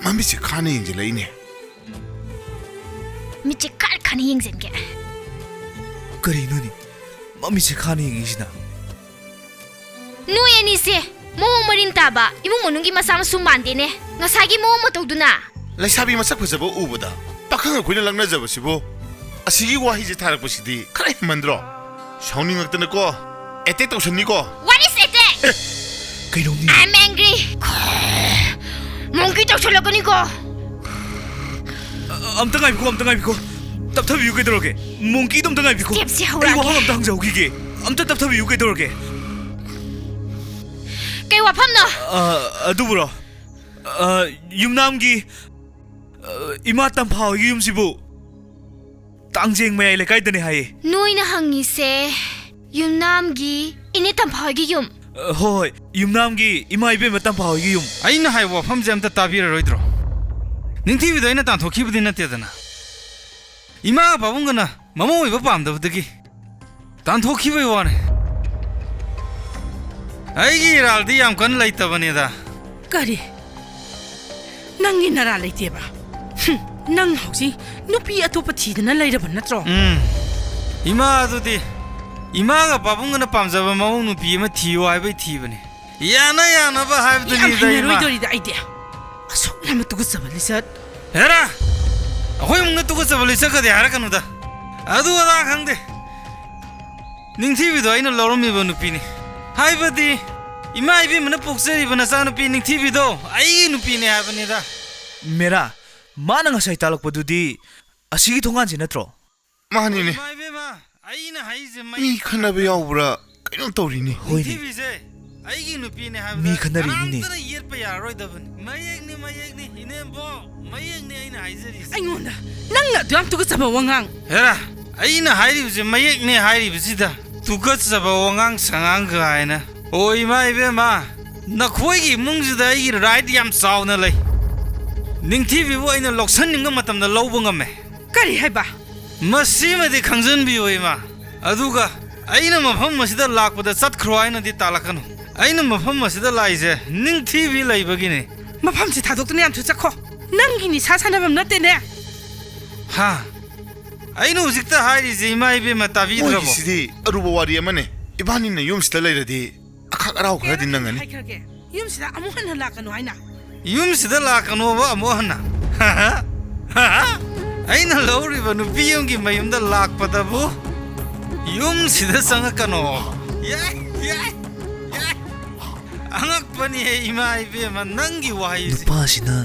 ꯃꯃꯤꯠꯁꯦ ꯈꯥꯅ ꯌꯦꯡꯁꯤꯜꯂꯛꯏꯅꯦ꯫ ꯃꯤꯠꯁꯦ ꯈꯥꯅ ꯈꯥꯅ ꯌꯦꯡꯁꯤꯟꯒꯦ꯫ ꯀꯔꯤꯅꯣꯅꯦ? ꯃꯃꯤꯠꯁꯦ ꯈꯥꯅ ꯌꯦꯡꯉꯤꯁꯤꯅ? ꯅꯣꯏ ꯑꯅꯤꯁꯦ ꯃꯑꯣꯡ ꯃꯔꯤꯟ ꯇꯥꯕ ꯏꯃꯨꯡ ꯃꯅꯨꯡꯒꯤ ꯃꯆꯥ ꯃꯁꯨ ꯃꯥꯟꯗꯦꯅꯦ꯫ ꯉꯁꯥꯏꯒꯤ ꯃꯑꯣꯡ ꯃꯇꯧꯗꯨꯅ꯫ ꯂꯩꯁꯥꯕꯤ ꯃꯁꯛ ꯐꯖꯕ ꯎꯕꯗ ꯄꯥꯈꯪ ꯑꯩꯈꯣꯏꯅ ꯂꯛꯅꯖꯕꯁꯤꯕꯨ? ꯑꯁꯤꯒꯤ ꯋꯥꯍꯩꯁꯦ ꯊꯥꯔꯛꯄꯁꯤꯗꯤ ꯈꯔ ꯍꯦꯟꯃꯟꯗ꯭ꯔꯣ? ꯁꯥꯎꯅꯤꯡꯉꯛꯇꯅꯀꯣ ꯑꯦꯇꯦꯛ ꯇꯧꯁꯟꯅꯤꯀꯣ꯫ What is attack? ꯀꯩꯅꯣꯝꯅꯤ? I'm angry. ꯃꯣꯡꯀꯤ ꯇꯧꯁꯜꯂꯛꯀꯅꯤꯀꯣ꯫ ꯑ-, ꯑꯝꯇ ꯉꯥꯏꯕꯤꯈꯣ, ꯑꯝꯇ ꯉꯥꯏꯕꯤꯈꯣ꯫ ꯇꯞꯊꯕꯤꯌꯨ, ꯀꯩꯗꯧꯔꯒꯦ? ꯃꯣꯡꯀꯤꯗꯣ ꯑꯝꯇ ꯉꯥꯏꯕꯤꯈꯣ꯫ Stepꯁꯦ ꯑꯩ ꯍꯧꯔꯛꯑꯒꯦ꯫ ꯋꯥꯍꯪ ꯑꯝꯇ ꯍꯪꯖꯍꯧꯈꯤꯒꯦ꯫ ꯑꯝꯇ ꯇꯞꯊꯕꯤꯌꯨ, ꯀꯩꯗꯧꯔꯒꯦ? ꯀꯩ ꯋꯥꯐꯝꯅꯣ? ꯑ, ꯑꯗꯨꯕꯨꯔꯣ? ꯑ, ꯌꯨꯝꯅꯥꯝꯒꯤ, ꯑ, ꯏꯃꯥ ꯇꯝꯐꯥ ꯍꯣꯏꯒꯤ ꯌꯨꯝꯁꯤꯕꯨ ꯀꯥꯡꯖꯦꯡ ꯃꯌꯥꯏ ꯂꯩꯀꯥꯏꯗꯅꯦ ꯍꯥꯏꯌꯦ꯫ ꯅꯣꯏꯅ ꯍꯪꯉꯤꯁꯦ ꯌꯨꯝꯅꯥꯝꯒꯤ ꯏꯅꯦ ꯇꯝꯐꯥ ꯍꯣꯏꯒꯤ ꯌꯨꯝ? ꯑ, ꯍꯣꯏ, ꯍꯣꯏ, ꯌꯨꯝꯅꯥꯝꯒꯤ ꯏꯃꯥ ꯏꯕꯦꯝꯃ ꯇꯝꯐꯥ ꯍꯣꯏꯒꯤ ꯌꯨꯝ꯫ ꯑꯩꯅ ꯍꯥꯏꯕ ꯋꯥꯐꯝꯁꯦ ꯑꯝꯇ ꯇꯥꯕꯤꯔꯔꯣꯏꯗ꯭ꯔꯣ? ꯅꯤꯡꯊꯤꯕꯤꯗꯣ ꯑꯩꯅ ꯇꯥꯟꯊꯣꯛꯈꯤꯕꯗꯤ ꯅꯠꯇꯦꯗꯅ, ꯏꯃꯥꯒ ꯄꯥꯕꯨꯡꯒꯅ ꯃꯃꯧ ꯑꯣꯏꯕ ꯄꯥꯝꯗꯕꯗꯒꯤ ꯇꯥꯟꯊꯣꯛꯈꯤꯕꯩ ꯋꯥꯅꯦ꯫ ꯑꯩꯒꯤ ꯏꯔꯥꯜꯗꯤ ꯌꯥꯝ ꯀꯟꯅ ꯂꯩꯇꯕꯅꯤꯗ꯫ ꯀꯔꯤ? ꯅꯪꯒꯤ ꯅꯔꯥ ꯂꯩꯇꯦꯕ? ꯍꯨꯝ, ꯅꯪ ꯍꯧꯖꯤꯛ ꯅꯨꯄꯤ ꯑꯇꯣꯞꯄ ꯊꯤꯗꯅ ꯂꯩꯔꯕ ꯅꯠꯇ꯭ꯔꯣ? ꯎꯝ꯫ ꯏꯃꯥ ꯑꯗꯨꯗꯤ ꯏꯃꯥꯒ ꯄꯥꯕꯨꯡꯒꯅ ꯄꯥꯝꯖꯕ ꯃꯑꯣꯡ ꯅꯨꯄꯤ ꯑꯃ ꯊꯤꯌꯨ ꯍꯥꯏꯕꯩ ꯊꯤꯕꯅꯤ꯫ ꯌꯥꯅ ꯌꯥꯅꯕ ꯌꯥꯝ ꯍꯥꯏꯕꯗꯨꯅꯤꯗ, ꯏꯃꯥ꯫ ꯍꯩꯅꯔꯣꯏꯗꯧꯔꯤꯗ ꯑꯩꯗꯤ꯫ ꯑꯁꯨꯛ ꯌꯥꯝꯅ ꯇꯨꯀꯠꯆꯕ ꯂꯤꯆꯠ꯫ ꯍꯦꯔꯥ! ꯑꯩꯈꯣꯏ ꯏꯃꯨꯡꯗ ꯇꯨꯀꯠꯆꯕ ꯂꯤꯆꯠꯀꯗꯤ ꯍꯥꯏꯔꯛꯀꯅꯨꯗ꯫ ꯑꯗꯨ ꯑꯗꯥ ꯈꯪꯗꯦ꯫ ꯅꯤꯡꯊꯤꯕꯤꯗꯣ ꯑꯩꯅ ꯂꯧꯔꯝꯃꯤꯕ ꯅꯨꯄꯤꯅꯤ꯫ ꯍꯥꯏꯕꯗꯤ, ꯏꯃꯥ ꯏꯕꯦꯝꯃꯅ ꯄꯣꯛꯆꯔꯤꯕ ꯅꯆꯥꯅꯨꯄꯤ ꯅꯤꯡꯊꯤꯕꯤꯗꯣ ꯑꯩꯒꯤ ꯅꯨꯄꯤꯅꯦ ꯍꯥꯏꯕꯅꯤꯗ꯫ ꯃꯦꯔꯥ, ꯃꯥꯅ ꯉꯁꯥꯏ ꯇꯥꯛꯂꯛꯄꯗꯨꯗꯤ ꯑꯁꯤꯒꯤ ꯊꯣꯡꯒꯥꯟꯁꯤ ꯅꯠꯇ꯭ꯔꯣ? ꯃꯥꯅꯤꯅꯦ꯫ ꯏꯃꯥ ꯏꯕꯦꯝꯃ, ꯑꯩꯅ ꯍꯥꯏꯁꯦ ꯃꯌꯦꯛ ꯃꯤ ꯈꯟꯅꯕ ꯌꯥꯎꯕ꯭ꯔꯥ ꯀꯩꯅꯣꯝ ꯇꯧꯔꯤꯅꯦ꯫ ꯍꯣꯏꯅꯦ꯫ ꯅꯤꯡꯊꯤꯕꯤꯁꯦ ꯑꯩꯒꯤ ꯅꯨꯄꯤꯅꯦ ꯍꯥꯏꯕꯗ ꯃꯤ ꯈꯟꯅꯔꯤꯅꯤꯅꯦ꯫ ꯀꯅꯥꯝꯇꯅ ꯌꯦꯠꯄ ꯌꯥꯔꯔꯣꯏꯗꯕꯅꯤ꯫ ꯃꯌꯦꯛꯅꯤ, ꯃꯌꯦꯛꯅꯤ, ꯏꯅꯦꯝꯕꯣꯛ, ꯃꯌꯦꯛꯅꯤ ꯑꯩꯅ ꯍꯥꯏꯖꯔꯤꯁꯦ꯫ ꯑꯩꯉꯣꯟꯗ ꯅꯪꯅ ꯑꯗꯨ ꯌꯥꯝ ꯇꯨꯀꯠꯆꯕ ꯋꯥꯉꯥꯡ꯫ ꯍꯦꯔꯥ, ꯑꯩꯅ ꯍꯥꯏꯔꯤꯕꯁꯦ ꯃꯌꯦꯛꯅꯦ ꯍꯥꯏꯔꯤꯕꯁꯤꯗ ꯇꯨꯀꯠꯆꯕ ꯋꯥꯉꯥꯡ ꯁꯉꯥꯡ ꯀꯥꯏꯅ꯫ ꯑꯣ ꯏꯃꯥ ꯏꯕꯦꯝꯃ, ꯅꯈꯣꯏꯒꯤ ꯏꯃꯨꯡꯁꯤꯗ ꯑꯩꯒꯤ right ꯌꯥꯝ ꯆꯥꯎꯅ ꯂꯩ꯫ ꯅꯤꯡꯊꯤꯕꯤꯕꯨ ꯑꯩꯅ ꯂꯧꯁꯟꯅꯤꯡꯕ ꯃꯇꯝꯗ ꯂꯧꯕ ꯉꯝꯃꯦ꯫ ꯀꯔꯤ ꯍꯥꯏꯕ? ꯃꯁꯤꯃꯗꯤ ꯈꯪꯖꯟꯕꯤꯌꯨ, ꯏꯃꯥ꯫ ꯑꯗꯨꯒ ꯑꯩꯅ ꯃꯐꯝ ꯑꯁꯤꯗ ꯂꯥꯛꯄꯗ ꯆꯠꯈ꯭ꯔꯣ ꯍꯥꯏꯅꯗꯤ ꯇꯥꯛꯂꯛꯀꯅꯨ꯫ ꯑꯩꯅ ꯃꯐꯝ ꯑꯁꯤꯗ ꯂꯥꯛꯏꯁꯦ ꯅꯤꯡꯊꯤꯕꯤ ꯂꯩꯕꯒꯤꯅꯤ꯫ ꯃꯐꯝꯁꯤ ꯊꯥꯗꯣꯛꯇꯨꯅ ꯌꯥꯝ ꯊꯨꯅ ꯆꯠꯈꯣ꯫ ꯅꯪꯒꯤ ꯅꯤꯁꯥ ꯁꯥꯟꯅꯐꯝ ꯅꯠꯇꯦꯅꯦ꯫ ꯍꯥ? ꯑꯩꯅ ꯍꯧꯖꯤꯛꯇ ꯍꯥꯏꯔꯤꯁꯦ ꯏꯃꯥ ꯏꯕꯦꯝꯃ ꯇꯥꯕꯤꯗ꯭ꯔꯕꯣ? ꯃꯣꯏꯒꯤꯁꯤꯗꯤ ꯑꯔꯨꯕ ꯋꯥꯔꯤ ꯑꯃꯅꯦ꯫ ꯏꯕꯥꯅꯤꯅ ꯌꯨꯝꯁꯤꯗ ꯂꯩꯔꯗꯤ ꯑꯈꯥꯛ ꯑꯔꯥꯎ ꯈꯔꯗꯤ ꯅꯪꯉꯅꯤ꯫ ꯍꯥꯏꯈ꯭ꯔꯒꯦ, ꯌꯨꯝꯁꯤꯗ ꯑꯃꯨꯛ ꯍꯟꯅ ꯂꯥꯛꯀꯅꯨ ꯍꯥꯏꯅ꯫ ꯌꯨꯝꯁꯤꯗ ꯂꯥꯛꯀꯅꯣꯕ ꯑꯃꯨꯛ ꯍꯟꯅ꯫ ꯑꯩꯅ ꯂꯧꯔꯤꯕ ꯅꯨꯄꯤ ꯑꯃꯒꯤ ꯃꯌꯨꯝꯗ ꯂꯥꯛꯄꯗꯕꯨ ꯌꯨꯝꯁꯤꯗ ꯆꯪꯉꯛꯀꯅꯣ꯫ ꯌꯥꯏ, ꯌꯥꯏ, ꯌꯥꯏ꯫ ꯑꯉꯛꯄꯅꯤꯍꯦ ꯏꯃꯥ ꯏꯕꯦꯝꯃ, ꯅꯪꯒꯤ ꯋꯥꯍꯩꯁꯤ꯫ ꯅꯨꯄꯥꯁꯤꯅ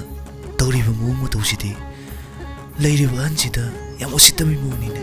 ꯇꯧꯔꯤꯕ ꯃꯑꯣꯡ ꯃꯇꯧꯁꯤꯗꯤ ꯂꯩꯔꯤꯕ ꯑꯍꯟꯁꯤꯗ ꯌꯥꯝ ꯎꯁꯤꯠꯇꯕꯒꯤ ꯃꯑꯣꯡꯅꯤꯅꯦ꯫